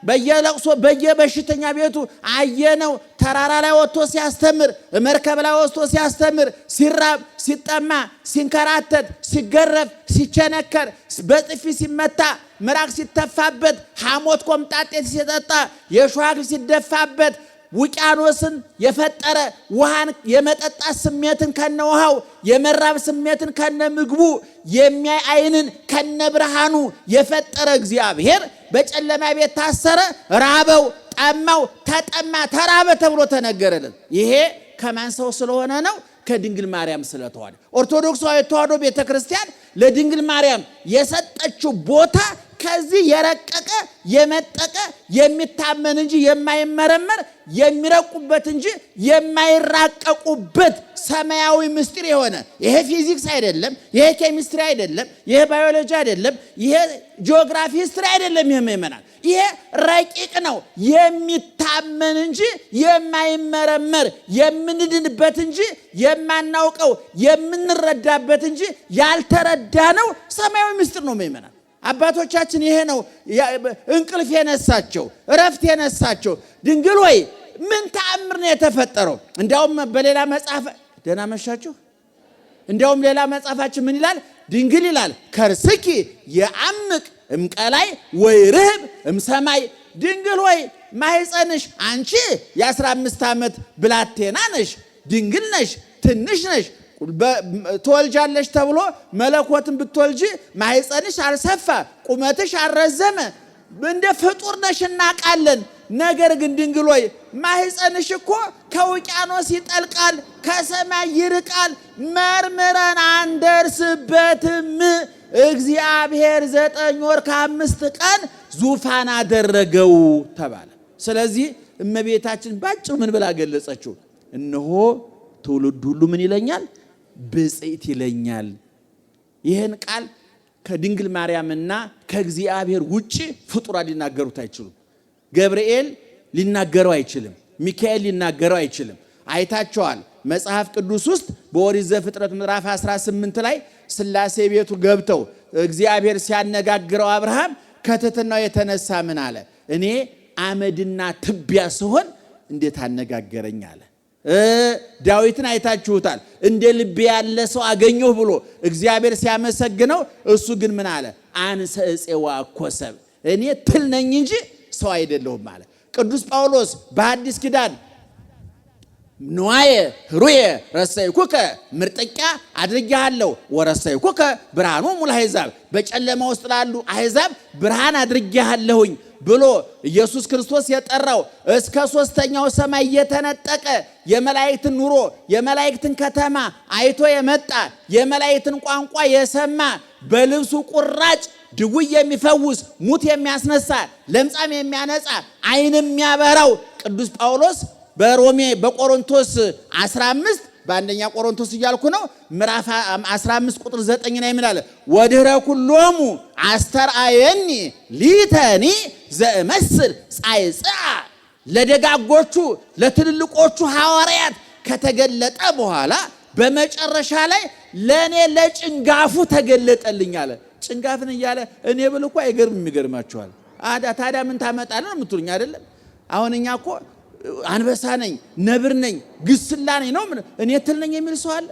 በየለቅሶ በየበሽተኛ ቤቱ አየነው። ተራራ ላይ ወጥቶ ሲያስተምር፣ መርከብ ላይ ወጥቶ ሲያስተምር፣ ሲራብ፣ ሲጠማ፣ ሲንከራተት፣ ሲገረፍ፣ ሲቸነከር፣ በጥፊ ሲመታ፣ ምራቅ ሲተፋበት፣ ሐሞት ኮምጣጤ ሲጠጣ፣ የእሾህ አክሊል ሲደፋበት፣ ውቅያኖስን የፈጠረ ውሃን የመጠጣት ስሜትን ከነ ውሃው፣ የመራብ ስሜትን ከነ ምግቡ፣ የሚያይ ዓይንን ከነ ብርሃኑ የፈጠረ እግዚአብሔር በጨለማ ቤት ታሰረ፣ ራበው፣ ጠማው፣ ተጠማ፣ ተራበ ተብሎ ተነገረለት። ይሄ ከማን ሰው ስለሆነ ነው? ከድንግል ማርያም ስለተዋሃደ። ኦርቶዶክሳዊ ተዋሕዶ ቤተክርስቲያን ለድንግል ማርያም የሰጠችው ቦታ ከዚህ የረቀቀ የመጠቀ የሚታመን እንጂ የማይመረመር፣ የሚረቁበት እንጂ የማይራቀቁበት ሰማያዊ ምስጢር የሆነ፣ ይሄ ፊዚክስ አይደለም፣ ይሄ ኬሚስትሪ አይደለም፣ ይሄ ባዮሎጂ አይደለም፣ ይሄ ጂኦግራፊ history አይደለም። ይሄ ምእመናን ይሄ ረቂቅ ነው፣ የሚታመን እንጂ የማይመረመር፣ የምንድንበት እንጂ የማናውቀው፣ የምንረዳበት እንጂ ያልተረዳ ነው ሰማያዊ ምስጢር ነው ምእመናን። አባቶቻችን ይሄ ነው እንቅልፍ የነሳቸው፣ እረፍት የነሳቸው። ድንግል ወይ ምን ተአምር ነው የተፈጠረው? እንዲያውም በሌላ መጽሐፍ፣ ደህና መሻችሁ። እንዲያውም ሌላ መጽሐፋችን ምን ይላል? ድንግል ይላል ከርስኪ የአምቅ እምቀላይ ወይ ርህብ እምሰማይ። ድንግል ሆይ ማህፀንሽ፣ አንቺ የ15 ዓመት ብላቴና ነሽ፣ ድንግል ነሽ፣ ትንሽ ነሽ፣ ትወልጃለሽ ተብሎ መለኮትን ብትወልጂ ማህፀንሽ አልሰፋ፣ ቁመትሽ አልረዘመ፣ እንደ ፍጡር ነሽ እናውቃለን። ነገር ግን ድንግል ሆይ ማህፀንሽ እኮ ከውቅያኖስ ይጠልቃል፣ ከሰማይ ይርቃል፣ መርምረን አንደርስበትም። እግዚአብሔር 9 ወር ከ5 ቀን ዙፋን አደረገው ተባለ። ስለዚህ እመቤታችን ባጭሩ ምን ብላ ገለጸችው? እነሆ ትውልድ ሁሉ ምን ይለኛል? ብፅዕት ይለኛል። ይህን ቃል ከድንግል ማርያምና ከእግዚአብሔር ውጭ ፍጡራን ሊናገሩት አይችሉም። ገብርኤል ሊናገረው አይችልም። ሚካኤል ሊናገረው አይችልም። አይታቸዋል። መጽሐፍ ቅዱስ ውስጥ በኦሪት ዘፍጥረት ምዕራፍ 18 ላይ ሥላሴ ቤቱ ገብተው እግዚአብሔር ሲያነጋግረው አብርሃም ከትሕትናው የተነሳ ምን አለ? እኔ አመድና ትቢያ ስሆን እንዴት አነጋገረኝ አለ። ዳዊትን አይታችሁታል። እንደ ልቤ ያለ ሰው አገኘሁ ብሎ እግዚአብሔር ሲያመሰግነው እሱ ግን ምን አለ? አንሰ ዕፄ ወአኮ ሰብእ፣ እኔ ትል ነኝ እንጂ ሰው አይደለሁም አለ። ቅዱስ ጳውሎስ በአዲስ ኪዳን ንዋየ ህሩየ ረሰይኩከ፣ ምርጥቂያ አድርጌሃለሁ፣ ወረሰይኩከ ብርሃኖሙ ለአሕዛብ፣ በጨለማ ውስጥ ላሉ አሕዛብ ብርሃን አድርጌሃለሁኝ ብሎ ኢየሱስ ክርስቶስ የጠራው፣ እስከ ሶስተኛው ሰማይ እየተነጠቀ የመላእክትን ኑሮ የመላእክትን ከተማ አይቶ የመጣ፣ የመላእክትን ቋንቋ የሰማ፣ በልብሱ ቁራጭ ድውይ የሚፈውስ፣ ሙት የሚያስነሳ፣ ለምጻም የሚያነጻ፣ ዓይን የሚያበራው ቅዱስ ጳውሎስ በሮሜ በቆሮንቶስ 15፣ በአንደኛ ቆሮንቶስ እያልኩ ነው፣ ምዕራፍ 15 ቁጥር 9 ላይ ምን አለ? ወድህረ ኩሎሙ አስተርአየኒ ሊተኒ ዘእመስል ጻይጽአ። ለደጋጎቹ ለትልልቆቹ ሐዋርያት ከተገለጠ በኋላ በመጨረሻ ላይ ለእኔ ለጭንጋፉ ተገለጠልኝ አለ። ጭንጋፍን እያለ እኔ ብል እኮ አይገርምም? ይገርማችኋል። ታዲያ ምን ታመጣለህ ነው የምትሉኝ አይደለም? አሁን እኛ እኮ አንበሳ ነኝ፣ ነብር ነኝ፣ ግስላ ነኝ ነው። እኔ ትል ነኝ የሚል ሰው አለ?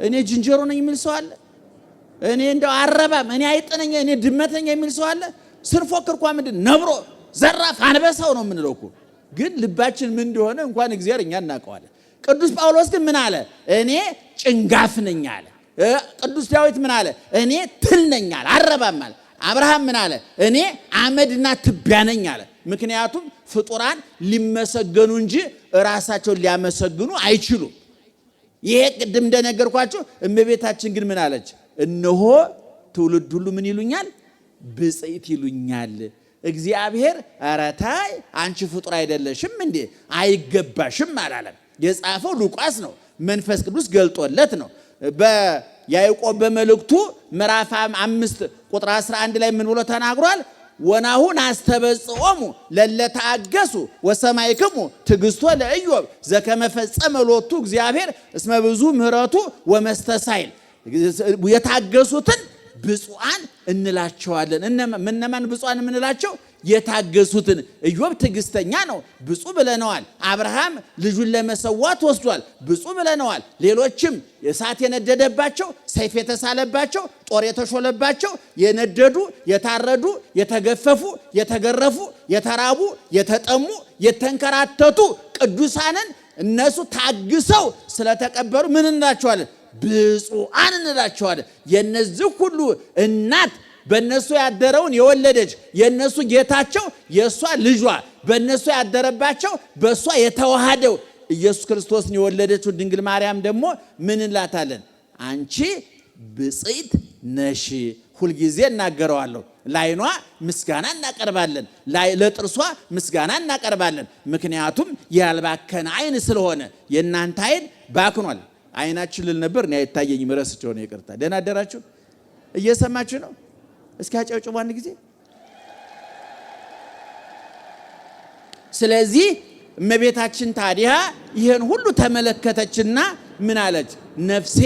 እኔ ዝንጀሮ ነኝ የሚል ሰው አለ? እኔ እንደው አረባም፣ እኔ አይጥ ነኝ፣ እኔ ድመት ነኝ የሚል ሰው አለ? ስንፎክር እኳ ምንድን ነብሮ ዘራፍ አንበሳው ነው የምንለው እኮ። ግን ልባችን ምን እንደሆነ እንኳን እግዚአብሔር እኛ እናውቀዋለን። ቅዱስ ጳውሎስ ግን ምን አለ? እኔ ጭንጋፍ ነኝ አለ። ቅዱስ ዳዊት ምን አለ? እኔ ትል ነኝ አለ፣ አረባም አለ። አብርሃም ምን አለ? እኔ አመድና ትቢያ ነኝ አለ። ምክንያቱም ፍጡራን ሊመሰገኑ እንጂ ራሳቸውን ሊያመሰግኑ አይችሉም። ይሄ ቅድም እንደነገርኳቸው፣ እመቤታችን ግን ምን አለች? እነሆ ትውልድ ሁሉ ምን ይሉኛል? ብፅዕት ይሉኛል። እግዚአብሔር ኧረ ተይ አንቺ ፍጡር አይደለሽም እንዴ አይገባሽም አላለም። የጻፈው ሉቃስ ነው። መንፈስ ቅዱስ ገልጦለት ነው። በያዕቆብ በመልእክቱ ምዕራፍ 5 ቁጥር 11 ላይ ምን ብሎ ተናግሯል? ወናሁ ናስተበጽዖሙ ለእለ ተአገሱ ወሰማይክሙ ትዕግስቶ ለኢዮብ ዘከመ ፈጸመ ሎቱ እግዚአብሔር እስመ ብዙ ምሕረቱ ወመስተሳይል። የታገሱትን ብፁዓን እንላቸዋለን። እነማን ብፁዓን የምንላቸው? የታገሱትን። ኢዮብ ትዕግስተኛ ነው፣ ብፁዕ ብለነዋል። አብርሃም ልጁን ለመሰዋት ወስዷል፣ ብፁዕ ብለነዋል። ሌሎችም እሳት የነደደባቸው፣ ሰይፍ የተሳለባቸው፣ ጦር የተሾለባቸው፣ የነደዱ፣ የታረዱ፣ የተገፈፉ፣ የተገረፉ፣ የተራቡ፣ የተጠሙ፣ የተንከራተቱ ቅዱሳንን እነሱ ታግሰው ስለተቀበሉ ምን እንላቸዋለን? ብፁዓን እንላቸዋለን። የነዚህ ሁሉ እናት በእነሱ ያደረውን የወለደች የእነሱ ጌታቸው የእሷ ልጇ በእነሱ ያደረባቸው በእሷ የተዋሃደው ኢየሱስ ክርስቶስን የወለደችው ድንግል ማርያም ደግሞ ምን እንላታለን? አንቺ ብፅዕት ነሽ። ሁልጊዜ እናገረዋለሁ። ለዓይኗ ምስጋና እናቀርባለን፣ ለጥርሷ ምስጋና እናቀርባለን። ምክንያቱም ያልባከነ ዓይን ስለሆነ የእናንተ ዓይን ባክኗል። ዓይናችን ልል ነበር እኔ አይታየኝም፣ ረስቼው ነው። ይቅርታ። ደህና አደራችሁ። እየሰማችሁ ነው? እስኪ አጨብጭቡ አንድ ጊዜ። ስለዚህ እመቤታችን ታዲያ ይህን ሁሉ ተመለከተችና ምን አለች? ነፍሴ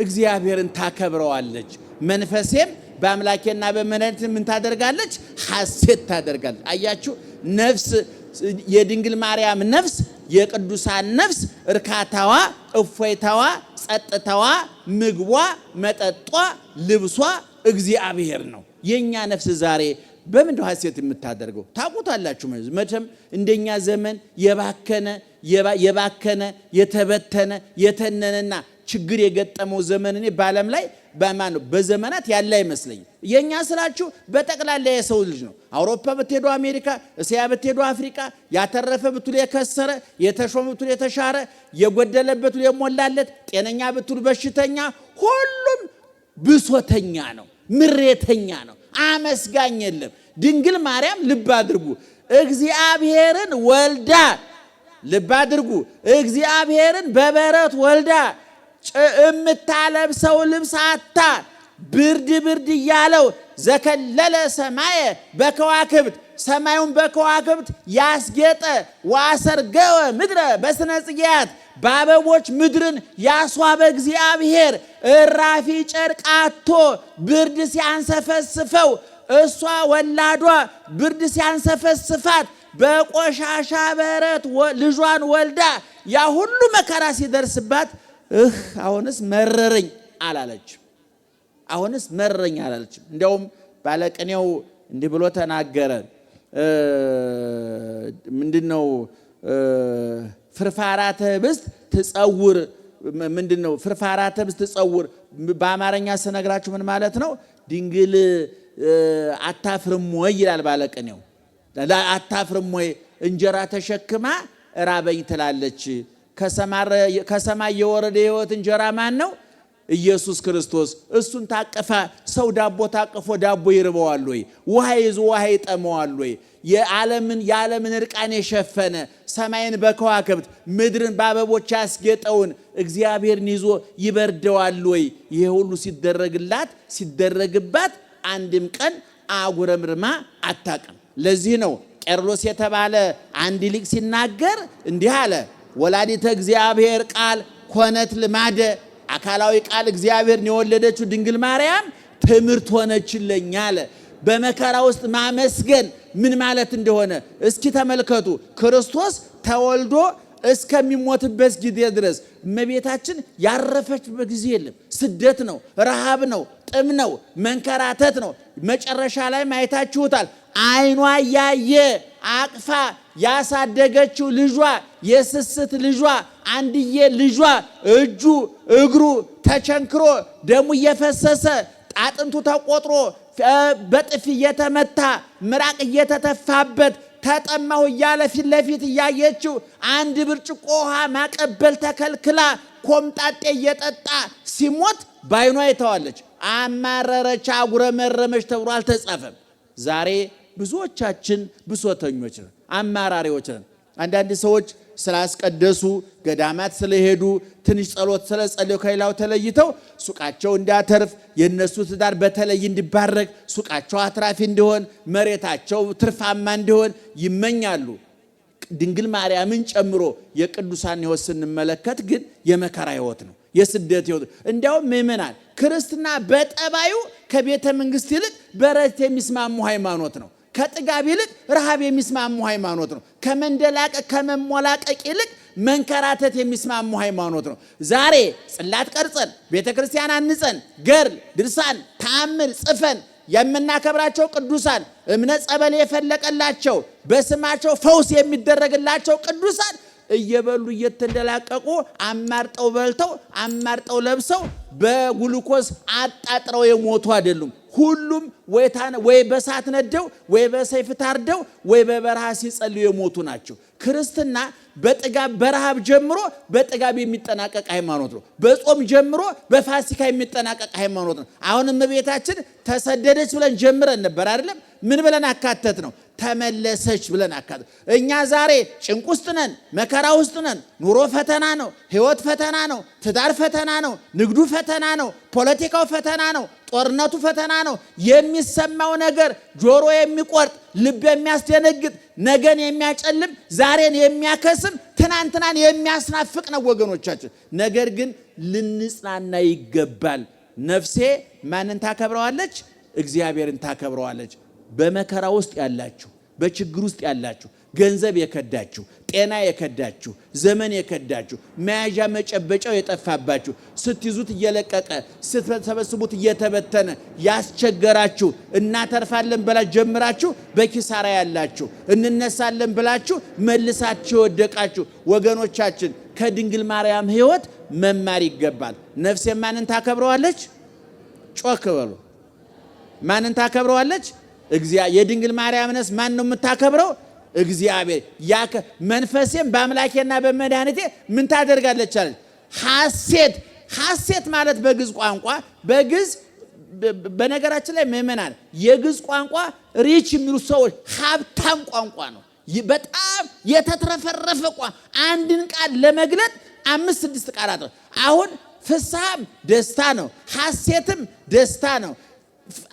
እግዚአብሔርን ታከብረዋለች፣ መንፈሴም በአምላኬና በመድኃኒቴ ምን ታደርጋለች? ሐሴት ታደርጋለች። አያችሁ፣ ነፍስ የድንግል ማርያም ነፍስ የቅዱሳን ነፍስ እርካታዋ፣ እፎይታዋ፣ ጸጥታዋ፣ ምግቧ፣ መጠጧ፣ ልብሷ እግዚአብሔር ነው። የኛ ነፍስ ዛሬ በምንድነው ሐሴት የምታደርገው? ታውቁታላችሁ። መቼም እንደኛ ዘመን የባከነ የተበተነ የተነነና ችግር የገጠመው ዘመን እኔ በዓለም ላይ በማን ነው በዘመናት ያለ አይመስለኝም። የኛ ስላችሁ በጠቅላላ የሰው ልጅ ነው። አውሮፓ ብትሄዱ አሜሪካ፣ እስያ ብትሄዱ አፍሪካ፣ ያተረፈ ብትሉ የከሰረ፣ የተሾመ ብትሉ የተሻረ፣ የጎደለበት ብትሉ የሞላለት፣ ጤነኛ ብትሉ በሽተኛ፣ ሁሉም ብሶተኛ ነው፣ ምሬተኛ ነው፣ አመስጋኝ የለም። ድንግል ማርያም ልብ አድርጉ፣ እግዚአብሔርን ወልዳ፣ ልብ አድርጉ፣ እግዚአብሔርን በበረት ወልዳ የምታለብሰው ልብስ አታ ብርድ ብርድ እያለው ዘከለለ ሰማየ በከዋክብት ሰማዩን በከዋክብት ያስጌጠ ዋሰርገወ ምድረ በስነ ጽጌያት በአበቦች ምድርን ያስዋበ እግዚአብሔር እራፊ ጨርቅ አጥቶ ብርድ ሲያንሰፈስፈው እሷ ወላዷ ብርድ ሲያንሰፈስፋት በቆሻሻ በረት ልጇን ወልዳ ያ ሁሉ መከራ ሲደርስባት እህ አሁንስ መረረኝ አላለችም። አሁንስ መረረኝ አላለችም። እንዲያውም ባለቅኔው እንዲህ ብሎ ተናገረ። ምንድነው ፍርፋራተ ህብስት ትጸውር? ምንድነው ፍርፋራተ ህብስት ትጸውር? በአማርኛ ስነግራችሁ ምን ማለት ነው? ድንግል አታፍርም ወይ ይላል ባለቅኔው። አታፍርም ወይ እንጀራ ተሸክማ ራበኝ ትላለች። ከሰማይ የወረደ የሕይወት እንጀራ ማን ነው? ኢየሱስ ክርስቶስ። እሱን ታቀፈ ሰው ዳቦ ታቅፎ ዳቦ ይርበዋል ወይ? ውሃ ይዞ ውሃ ይጠመዋል ወይ? የዓለምን እርቃን የሸፈነ ሰማይን በከዋክብት ምድርን በአበቦች ያስጌጠውን እግዚአብሔርን ይዞ ይበርደዋል ወይ? ይሄ ሁሉ ሲደረግላት ሲደረግባት አንድም ቀን አጉረምርማ አታውቅም። ለዚህ ነው ቄርሎስ የተባለ አንድ ሊቅ ሲናገር እንዲህ አለ። ወላዲተ እግዚአብሔር ቃል ኮነት ልማደ፣ አካላዊ ቃል እግዚአብሔርን የወለደችው ድንግል ማርያም ትምህርት ሆነችልኝ አለ። በመከራ ውስጥ ማመስገን ምን ማለት እንደሆነ እስኪ ተመልከቱ። ክርስቶስ ተወልዶ እስከሚሞትበት ጊዜ ድረስ እመቤታችን ያረፈችበት ጊዜ የለም። ስደት ነው፣ ረሃብ ነው፣ ጥም ነው፣ መንከራተት ነው። መጨረሻ ላይ ማየታችሁታል። ዓይኗ እያየ አቅፋ ያሳደገችው ልጇ የስስት ልጇ አንድዬ ልጇ እጁ እግሩ ተቸንክሮ ደሙ እየፈሰሰ አጥንቱ ተቆጥሮ በጥፊ እየተመታ ምራቅ እየተተፋበት ተጠማሁ እያለ ፊት ለፊት እያየችው አንድ ብርጭቆ ውሃ ማቀበል ተከልክላ ኮምጣጤ እየጠጣ ሲሞት ባይኗ አይተዋለች። አማረረች፣ አጉረመረመች ተብሎ አልተጻፈም። ዛሬ ብዙዎቻችን ብሶተኞች ነን፣ አማራሪዎች ነን። አንዳንድ ሰዎች ስላስቀደሱ ገዳማት ስለሄዱ ትንሽ ጸሎት ስለጸለዩ ከሌላው ተለይተው ሱቃቸው እንዳተርፍ የነሱ ትዳር በተለይ እንዲባረክ ሱቃቸው አትራፊ እንዲሆን መሬታቸው ትርፋማ እንዲሆን ይመኛሉ። ድንግል ማርያምን ጨምሮ የቅዱሳን ሕይወት ስንመለከት ግን የመከራ ሕይወት ነው፣ የስደት ሕይወት። እንዲያውም ምእመናን ክርስትና በጠባዩ ከቤተ መንግስት ይልቅ በረት የሚስማሙ ሃይማኖት ነው። ከጥጋብ ይልቅ ረሃብ የሚስማሙ ሃይማኖት ነው። ከመንደላቀቅ ከመሞላቀቅ ይልቅ መንከራተት የሚስማሙ ሃይማኖት ነው። ዛሬ ጽላት ቀርጸን ቤተ ክርስቲያን አንጸን ገድል ድርሳን ተአምር ጽፈን የምናከብራቸው ቅዱሳን እምነት ጸበል የፈለቀላቸው በስማቸው ፈውስ የሚደረግላቸው ቅዱሳን እየበሉ እየተንደላቀቁ አማርጠው በልተው አማርጠው ለብሰው በግሉኮስ አጣጥረው የሞቱ አይደሉም። ሁሉም ወይ በሳት ነደው ወይ በሰይፍ ታርደው ወይ በበረሃ ሲጸልዩ የሞቱ ናቸው። ክርስትና በጥጋብ በረሃብ ጀምሮ በጥጋብ የሚጠናቀቅ ሃይማኖት ነው። በጾም ጀምሮ በፋሲካ የሚጠናቀቅ ሃይማኖት ነው። አሁንም እመቤታችን ተሰደደች ብለን ጀምረን ነበር አይደለም? ምን ብለን አካተት ነው? ተመለሰች ብለን አካተት። እኛ ዛሬ ጭንቅ ውስጥ ነን፣ መከራ ውስጥ ነን። ኑሮ ፈተና ነው፣ ህይወት ፈተና ነው፣ ትዳር ፈተና ነው፣ ንግዱ ፈተና ነው፣ ፖለቲካው ፈተና ነው፣ ጦርነቱ ፈተና ነው። የሚሰማው ነገር ጆሮ የሚቆርጥ ልብ የሚያስደነግጥ ነገን የሚያጨልም ዛሬን የሚያከስም ትናንትናን የሚያስናፍቅ ነው ወገኖቻችን። ነገር ግን ልንጽናና ይገባል። ነፍሴ ማንን ታከብረዋለች? እግዚአብሔርን ታከብረዋለች። በመከራ ውስጥ ያላችሁ፣ በችግር ውስጥ ያላችሁ፣ ገንዘብ የከዳችሁ፣ ጤና የከዳችሁ፣ ዘመን የከዳችሁ፣ መያዣ መጨበጫው የጠፋባችሁ፣ ስትይዙት እየለቀቀ ስትሰበስቡት እየተበተነ ያስቸገራችሁ፣ እናተርፋለን ብላ ጀምራችሁ በኪሳራ ያላችሁ፣ እንነሳለን ብላችሁ መልሳችሁ የወደቃችሁ ወገኖቻችን ከድንግል ማርያም ሕይወት መማር ይገባል። ነፍሴ ማንን ታከብረዋለች? ጮክ በሉ። ማንን ታከብረዋለች? የድንግል ማርያም ነፍስ ማን ነው የምታከብረው? እግዚአብሔር። መንፈሴም በአምላኬና በመድኃኒቴ ምን ታደርጋለች አለች? ሐሴት። ሐሴት ማለት በግዕዝ ቋንቋ በግዕዝ በነገራችን ላይ ምእመናን የግዕዝ ቋንቋ rich የሚሉ ሰዎች ሀብታም ቋንቋ ነው። በጣም የተትረፈረፈ ቋንቋ። አንድን ቃል ለመግለጥ 5 6 ቃላት ነው። አሁን ፍስሐም ደስታ ነው፣ ሐሴትም ደስታ ነው።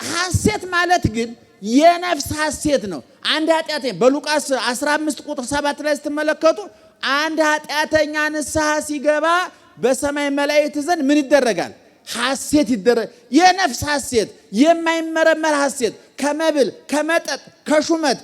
ሐሴት ማለት ግን የነፍስ ሐሴት ነው። አንድ ኃጢአተኛ በሉቃስ 15 ቁጥር 7 ላይ ስትመለከቱ አንድ ኃጢአተኛ ንስሐ ሲገባ በሰማይ መላእክት ዘንድ ምን ይደረጋል? ሐሴት ይደረጋል። የነፍስ ሐሴት፣ የማይመረመር ሐሴት ከመብል ከመጠጥ ከሹመት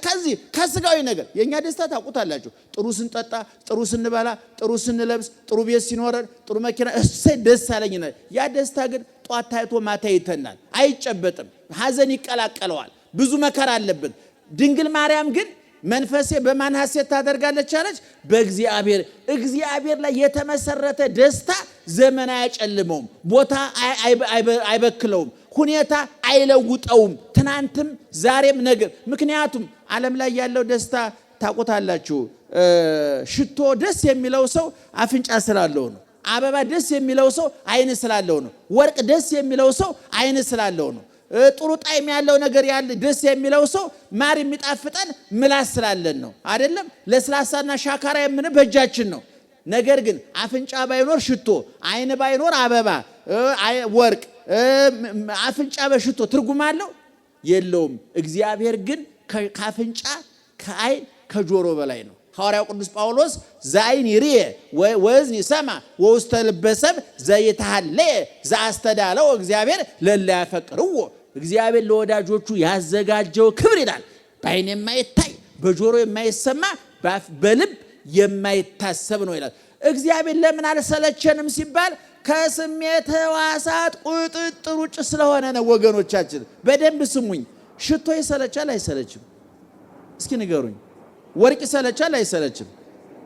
ከዚህ ከስጋዊ ነገር የኛ ደስታ ታውቁታላችሁ። ጥሩ ስንጠጣ፣ ጥሩ ስንበላ፣ ጥሩ ስንለብስ፣ ጥሩ ቤት ሲኖረን፣ ጥሩ መኪና እሰይ ደስ አለኝ። ያ ደስታ ግን ጧት ታይቶ ማታ ይተናል፣ አይጨበጥም። ሐዘን ይቀላቀለዋል። ብዙ መከራ አለበት። ድንግል ማርያም ግን መንፈሴ በማን ሐሴት ታደርጋለች አለች? በእግዚአብሔር። እግዚአብሔር ላይ የተመሰረተ ደስታ ዘመን አያጨልመውም፣ ቦታ አይበክለውም፣ ሁኔታ አይለውጠውም። ትናንትም ዛሬም ነገ። ምክንያቱም ዓለም ላይ ያለው ደስታ ታውቁታላችሁ። ሽቶ ደስ የሚለው ሰው አፍንጫ ስላለው ነው። አበባ ደስ የሚለው ሰው ዓይን ስላለው ነው። ወርቅ ደስ የሚለው ሰው ዓይን ስላለው ነው። ጥሩ ጣዕም ያለው ነገር ያለ ደስ የሚለው ሰው ማር የሚጣፍጠን ምላስ ስላለን ነው። አይደለም? ለስላሳና ሻካራ የምን በእጃችን ነው። ነገር ግን አፍንጫ ባይኖር ሽቶ፣ ዓይን ባይኖር አበባ፣ ወርቅ፣ አፍንጫ በሽቶ ትርጉም አለው የለውም። እግዚአብሔር ግን ከአፍንጫ ከዓይን ከጆሮ በላይ ነው። ሐዋርያው ቅዱስ ጳውሎስ ዘአይን ይርየ ወእዝን ይሰማ ወውስተ ልበ ሰብእ ዘይተሃለየ ዘአስተዳለው እግዚአብሔር ለእለ ያፈቅርዎ። እግዚአብሔር ለወዳጆቹ ያዘጋጀው ክብር ይላል። በዓይን የማይታይ በጆሮ የማይሰማ በልብ የማይታሰብ ነው ይላል። እግዚአብሔር ለምን አልሰለቸንም ሲባል ከስሜት ሕዋሳት ቁጥጥር ውጭ ስለሆነ ነው። ወገኖቻችን በደንብ ስሙኝ። ሽቶ ይሰለቻል አይሰለችም? እስኪ ንገሩኝ። ወርቅ ይሰለቻል አይሰለችም?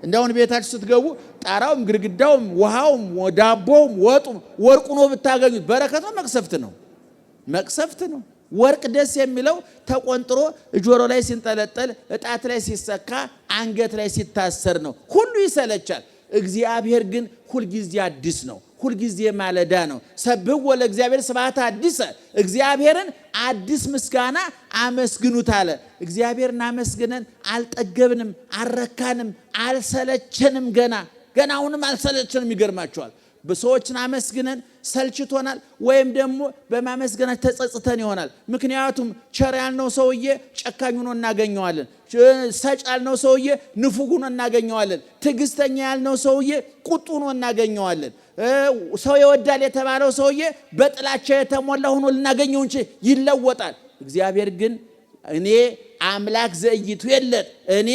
እንደውን ቤታችሁ ስትገቡ ጣራውም ግድግዳውም ውሃውም ዳቦውም ወጡም ወርቁ ነው ብታገኙት በረከት ነው መቅሰፍት ነው? መቅሰፍት ነው። ወርቅ ደስ የሚለው ተቆንጥሮ ጆሮ ላይ ሲንጠለጠል፣ እጣት ላይ ሲሰካ፣ አንገት ላይ ሲታሰር ነው። ሁሉ ይሰለቻል። እግዚአብሔር ግን ሁልጊዜ አዲስ ነው። ሁልጊዜ ማለዳ ነው። ሰብሕዎ ለእግዚአብሔር ስብሐተ አዲሰ፣ እግዚአብሔርን አዲስ ምስጋና አመስግኑት አለ። እግዚአብሔርን አመስግነን አልጠገብንም፣ አልረካንም፣ አልሰለቸንም። ገና ገና አሁንም አልሰለቸንም። ይገርማቸዋል። ሰዎችን አመስግነን ሰልችቶናል፣ ወይም ደግሞ በማመስገናችን ተጸጽተን ይሆናል። ምክንያቱም ቸር ያልነው ሰውዬ ጨካኝ ሆኖ እናገኘዋለን። ሰጭ ያልነው ሰውዬ ንፉግ ሆኖ እናገኘዋለን። ትዕግስተኛ ያልነው ሰውዬ ቁጡ ሆኖ እናገኘዋለን። ሰው ይወዳል የተባለው ሰውዬ በጥላቻ የተሞላ ሆኖ ልናገኘው እንጂ ይለወጣል። እግዚአብሔር ግን እኔ አምላክ ዘኢይትዌለጥ፣ እኔ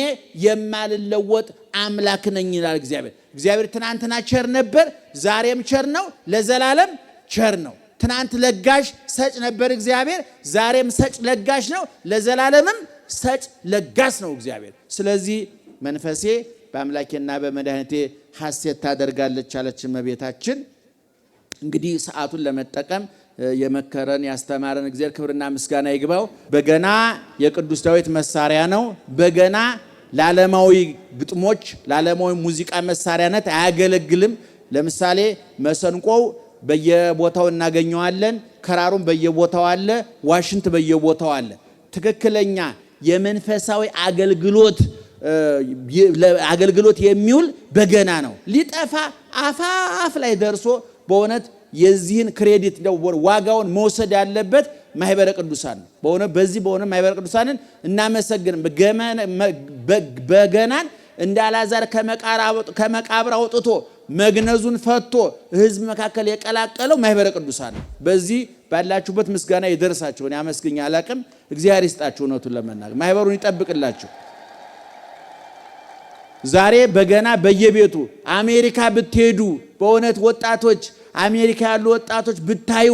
የማልለወጥ አምላክ ነኝ ይላል እግዚአብሔር። እግዚአብሔር ትናንትና ቸር ነበር፣ ዛሬም ቸር ነው፣ ለዘላለም ቸር ነው። ትናንት ለጋሽ ሰጭ ነበር እግዚአብሔር፣ ዛሬም ሰጭ ለጋሽ ነው፣ ለዘላለምም ሰጭ ለጋስ ነው እግዚአብሔር። ስለዚህ መንፈሴ በአምላኬና በመድኃኒቴ ሐሴት ታደርጋለች አለች እመቤታችን። እንግዲህ ሰዓቱን ለመጠቀም የመከረን ያስተማረን እግዚአብሔር ክብርና ምስጋና ይግባው። በገና የቅዱስ ዳዊት መሳሪያ ነው። በገና ለዓለማዊ ግጥሞች፣ ለዓለማዊ ሙዚቃ መሳሪያነት አያገለግልም። ለምሳሌ መሰንቆው በየቦታው እናገኘዋለን። ክራሩም በየቦታው አለ። ዋሽንት በየቦታው አለ። ትክክለኛ የመንፈሳዊ አገልግሎት የሚውል በገና ነው። ሊጠፋ አፋፍ ላይ ደርሶ በእውነት የዚህን credit ዋጋውን መውሰድ ያለበት ማህበረ ቅዱሳን ነው። በእውነት በዚህ በእውነት ማህበረ ቅዱሳንን እናመሰግንም። በገናን እንደ አልዓዛር ከመቃብር አውጥቶ መግነዙን ፈቶ ሕዝብ መካከል የቀላቀለው ማህበረ ቅዱሳን ነው። በዚህ ባላችሁበት ምስጋና ይደርሳችሁ። እኔ አመስግኜ አላቅም። እግዚአብሔር ይስጣችሁ። እውነቱን ለመናገር ማህበሩን ይጠብቅላችሁ። ዛሬ በገና በየቤቱ አሜሪካ ብትሄዱ በእውነት ወጣቶች፣ አሜሪካ ያሉ ወጣቶች ብታዩ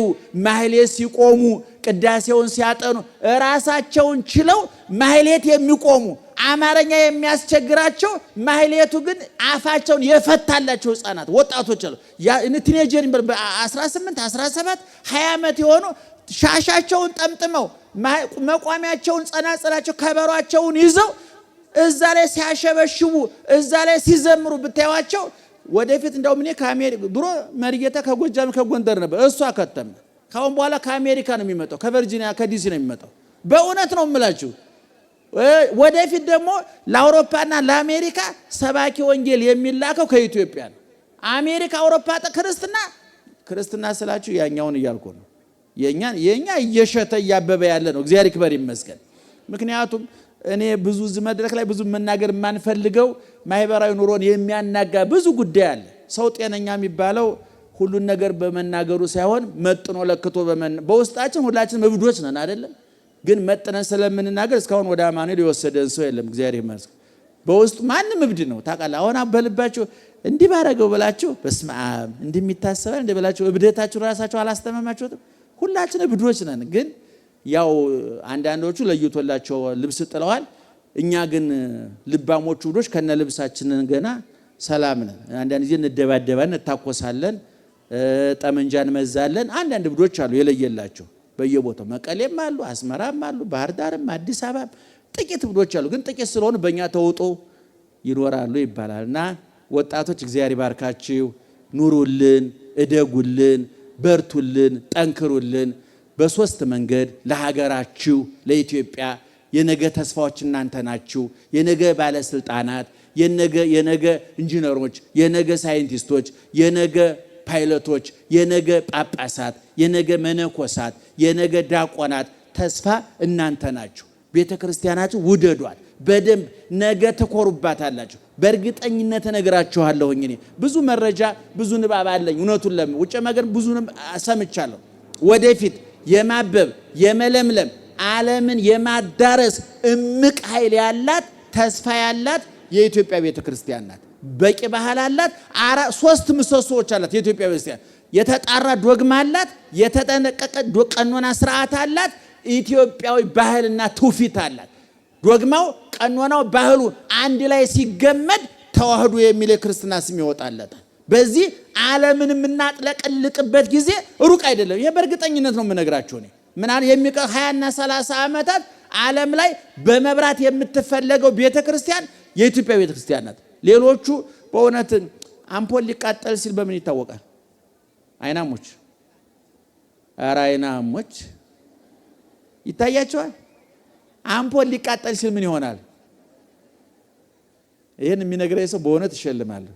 ማህሌት ሲቆሙ፣ ቅዳሴውን ሲያጠኑ ራሳቸውን ችለው ማህሌት የሚቆሙ፣ አማርኛ የሚያስቸግራቸው ማህሌቱ ግን አፋቸውን የፈታላቸው ህፃናት ወጣቶች አሉ። Teenager 18፣ 17፣ 20 ዓመት የሆኑ ሻሻቸውን ጠምጥመው፣ መቋሚያቸውን፣ ጸናጽላቸው፣ ከበሯቸውን ይዘው እዛ ላይ ሲያሸበሽቡ፣ እዛ ላይ ሲዘምሩ ብታዩዋቸው ወደፊት እንደውም እኔ ከአሜሪካ፣ ድሮ መሪጌታ ከጎጃም ከጎንደር ነበር፣ እሱ አከተመ። ካሁን በኋላ ከአሜሪካ ነው የሚመጣው፣ ከቨርጂኒያ ከዲሲ ነው የሚመጣው። በእውነት ነው የምላችሁ። ወደፊት ደግሞ ለአውሮፓና ለአሜሪካ ሰባኪ ወንጌል የሚላከው ከኢትዮጵያ ነው። አሜሪካ፣ አውሮፓ ክርስትና፣ ክርስትና ስላችሁ ያኛውን እያልኩ ነው። የኛ እየሸተ እያበበ ያለ ነው። እግዚአብሔር ይክበር ይመስገን። ምክንያቱም እኔ ብዙ እዚህ መድረክ ላይ ብዙ መናገር የማንፈልገው ማህበራዊ ኑሮን የሚያናጋ ብዙ ጉዳይ አለ። ሰው ጤነኛ የሚባለው ሁሉን ነገር በመናገሩ ሳይሆን መጥኖ ለክቶ፣ በውስጣችን ሁላችንም እብዶች ነን አይደለም? ግን መጥነን ስለምንናገር እስካሁን ወደ አማኑኤል የወሰደን ሰው የለም። እግዚአብሔር ይመስገን። በውስጡ ማንም እብድ ነው ታውቃለህ። አሁን በልባችሁ እንዲህ ባረገው ብላችሁ፣ በስመ አብ እንዲህ የሚታሰባል እንዲህ ብላችሁ እብደታችሁ ራሳችሁ አላስተማማችሁትም። ሁላችን እብዶች ነን። ግን ያው አንዳንዶቹ ለይቶላቸው ልብስ ጥለዋል። እኛ ግን ልባሞቹ እብዶች ከነ ልብሳችንን ገና ሰላም ነን። አንዳንድ ጊዜ እንደባደባለን፣ እንታኮሳለን፣ ጠመንጃ እንመዛለን። አንዳንድ እብዶች አሉ የለየላቸው፣ በየቦታው መቀሌም አሉ፣ አስመራም አሉ፣ ባህር ዳርም፣ አዲስ አበባም ጥቂት እብዶች አሉ። ግን ጥቂት ስለሆኑ በእኛ ተውጦ ይኖራሉ ይባላል። እና ወጣቶች እግዚአብሔር ይባርካችሁ፣ ኑሩልን፣ እደጉልን፣ በርቱልን፣ ጠንክሩልን። በሶስት መንገድ ለሀገራችሁ ለኢትዮጵያ የነገ ተስፋዎች እናንተ ናችሁ። የነገ ባለስልጣናት፣ የነገ ኢንጂነሮች፣ የነገ ሳይንቲስቶች፣ የነገ ፓይለቶች፣ የነገ ጳጳሳት፣ የነገ መነኮሳት፣ የነገ ዲያቆናት ተስፋ እናንተ ናችሁ። ቤተ ክርስቲያናችሁ ውደዷት በደንብ፣ ነገ ትኮሩባታላችሁ። በእርግጠኝነት እነግራችኋለሁኝ። እኔ ብዙ መረጃ፣ ብዙ ንባብ አለኝ። እውነቱን ለምን ውጭ መገር ብዙ ሰምቻለሁ። ወደፊት የማበብ፣ የመለምለም፣ ዓለምን የማዳረስ እምቅ ኃይል ያላት፣ ተስፋ ያላት የኢትዮጵያ ቤተ ክርስቲያን ናት። በቂ ባህል አላት። ሶስት ምሰሶዎች አላት የኢትዮጵያ ቤተክርስቲያን። የተጣራ ዶግማ አላት። የተጠነቀቀ ቀኖና ስርዓት አላት። ኢትዮጵያዊ ባህልና ትውፊት አላት። ዶግማው፣ ቀኖናው፣ ባህሉ አንድ ላይ ሲገመድ ተዋህዶ የሚል የክርስትና ስም ይወጣለታል። በዚህ ዓለምን የምናጥለቀልቅበት ጊዜ ሩቅ አይደለም። ይሄ በእርግጠኝነት ነው የምነግራችሁ። እኔ ምናል የሚቀር 20ና 30 ዓመታት ዓለም ላይ በመብራት የምትፈለገው ቤተክርስቲያን የኢትዮጵያ ቤተክርስቲያን ናት። ሌሎቹ በእውነት አምፖል ሊቃጠል ሲል በምን ይታወቃል? አይናሞች፣ ኧረ አይናሞች ይታያቸዋል። አምፖል ሊቃጠል ሲል ምን ይሆናል? ይህን የሚነግረኝ ሰው በእውነት እሸልማለሁ።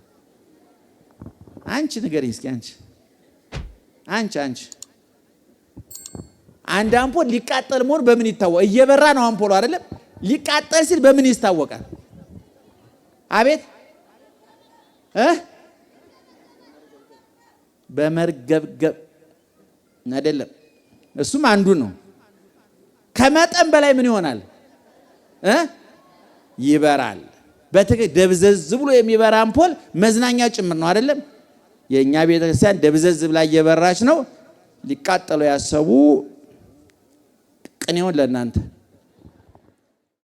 አንቺ ንገሪኝ እስኪ አንቺ አንቺ አንቺ አንድ አምፖል ሊቃጠል መሆኑ በምን ይታወቃል? እየበራ ነው አምፖሉ አይደለም? ሊቃጠል ሲል በምን ይታወቃል? አቤት እ በመርገብገብ አይደለም። እሱም አንዱ ነው። ከመጠን በላይ ምን ይሆናል? እ ይበራል። በትክክል ደብዘዝ ብሎ የሚበራ አምፖል መዝናኛ ጭምር ነው አይደለም? የእኛ ቤተክርስቲያን ደብዘዝ ብላ እየበራች ነው። ሊቃጠሉ ያሰቡ ቅኔውን ለእናንተ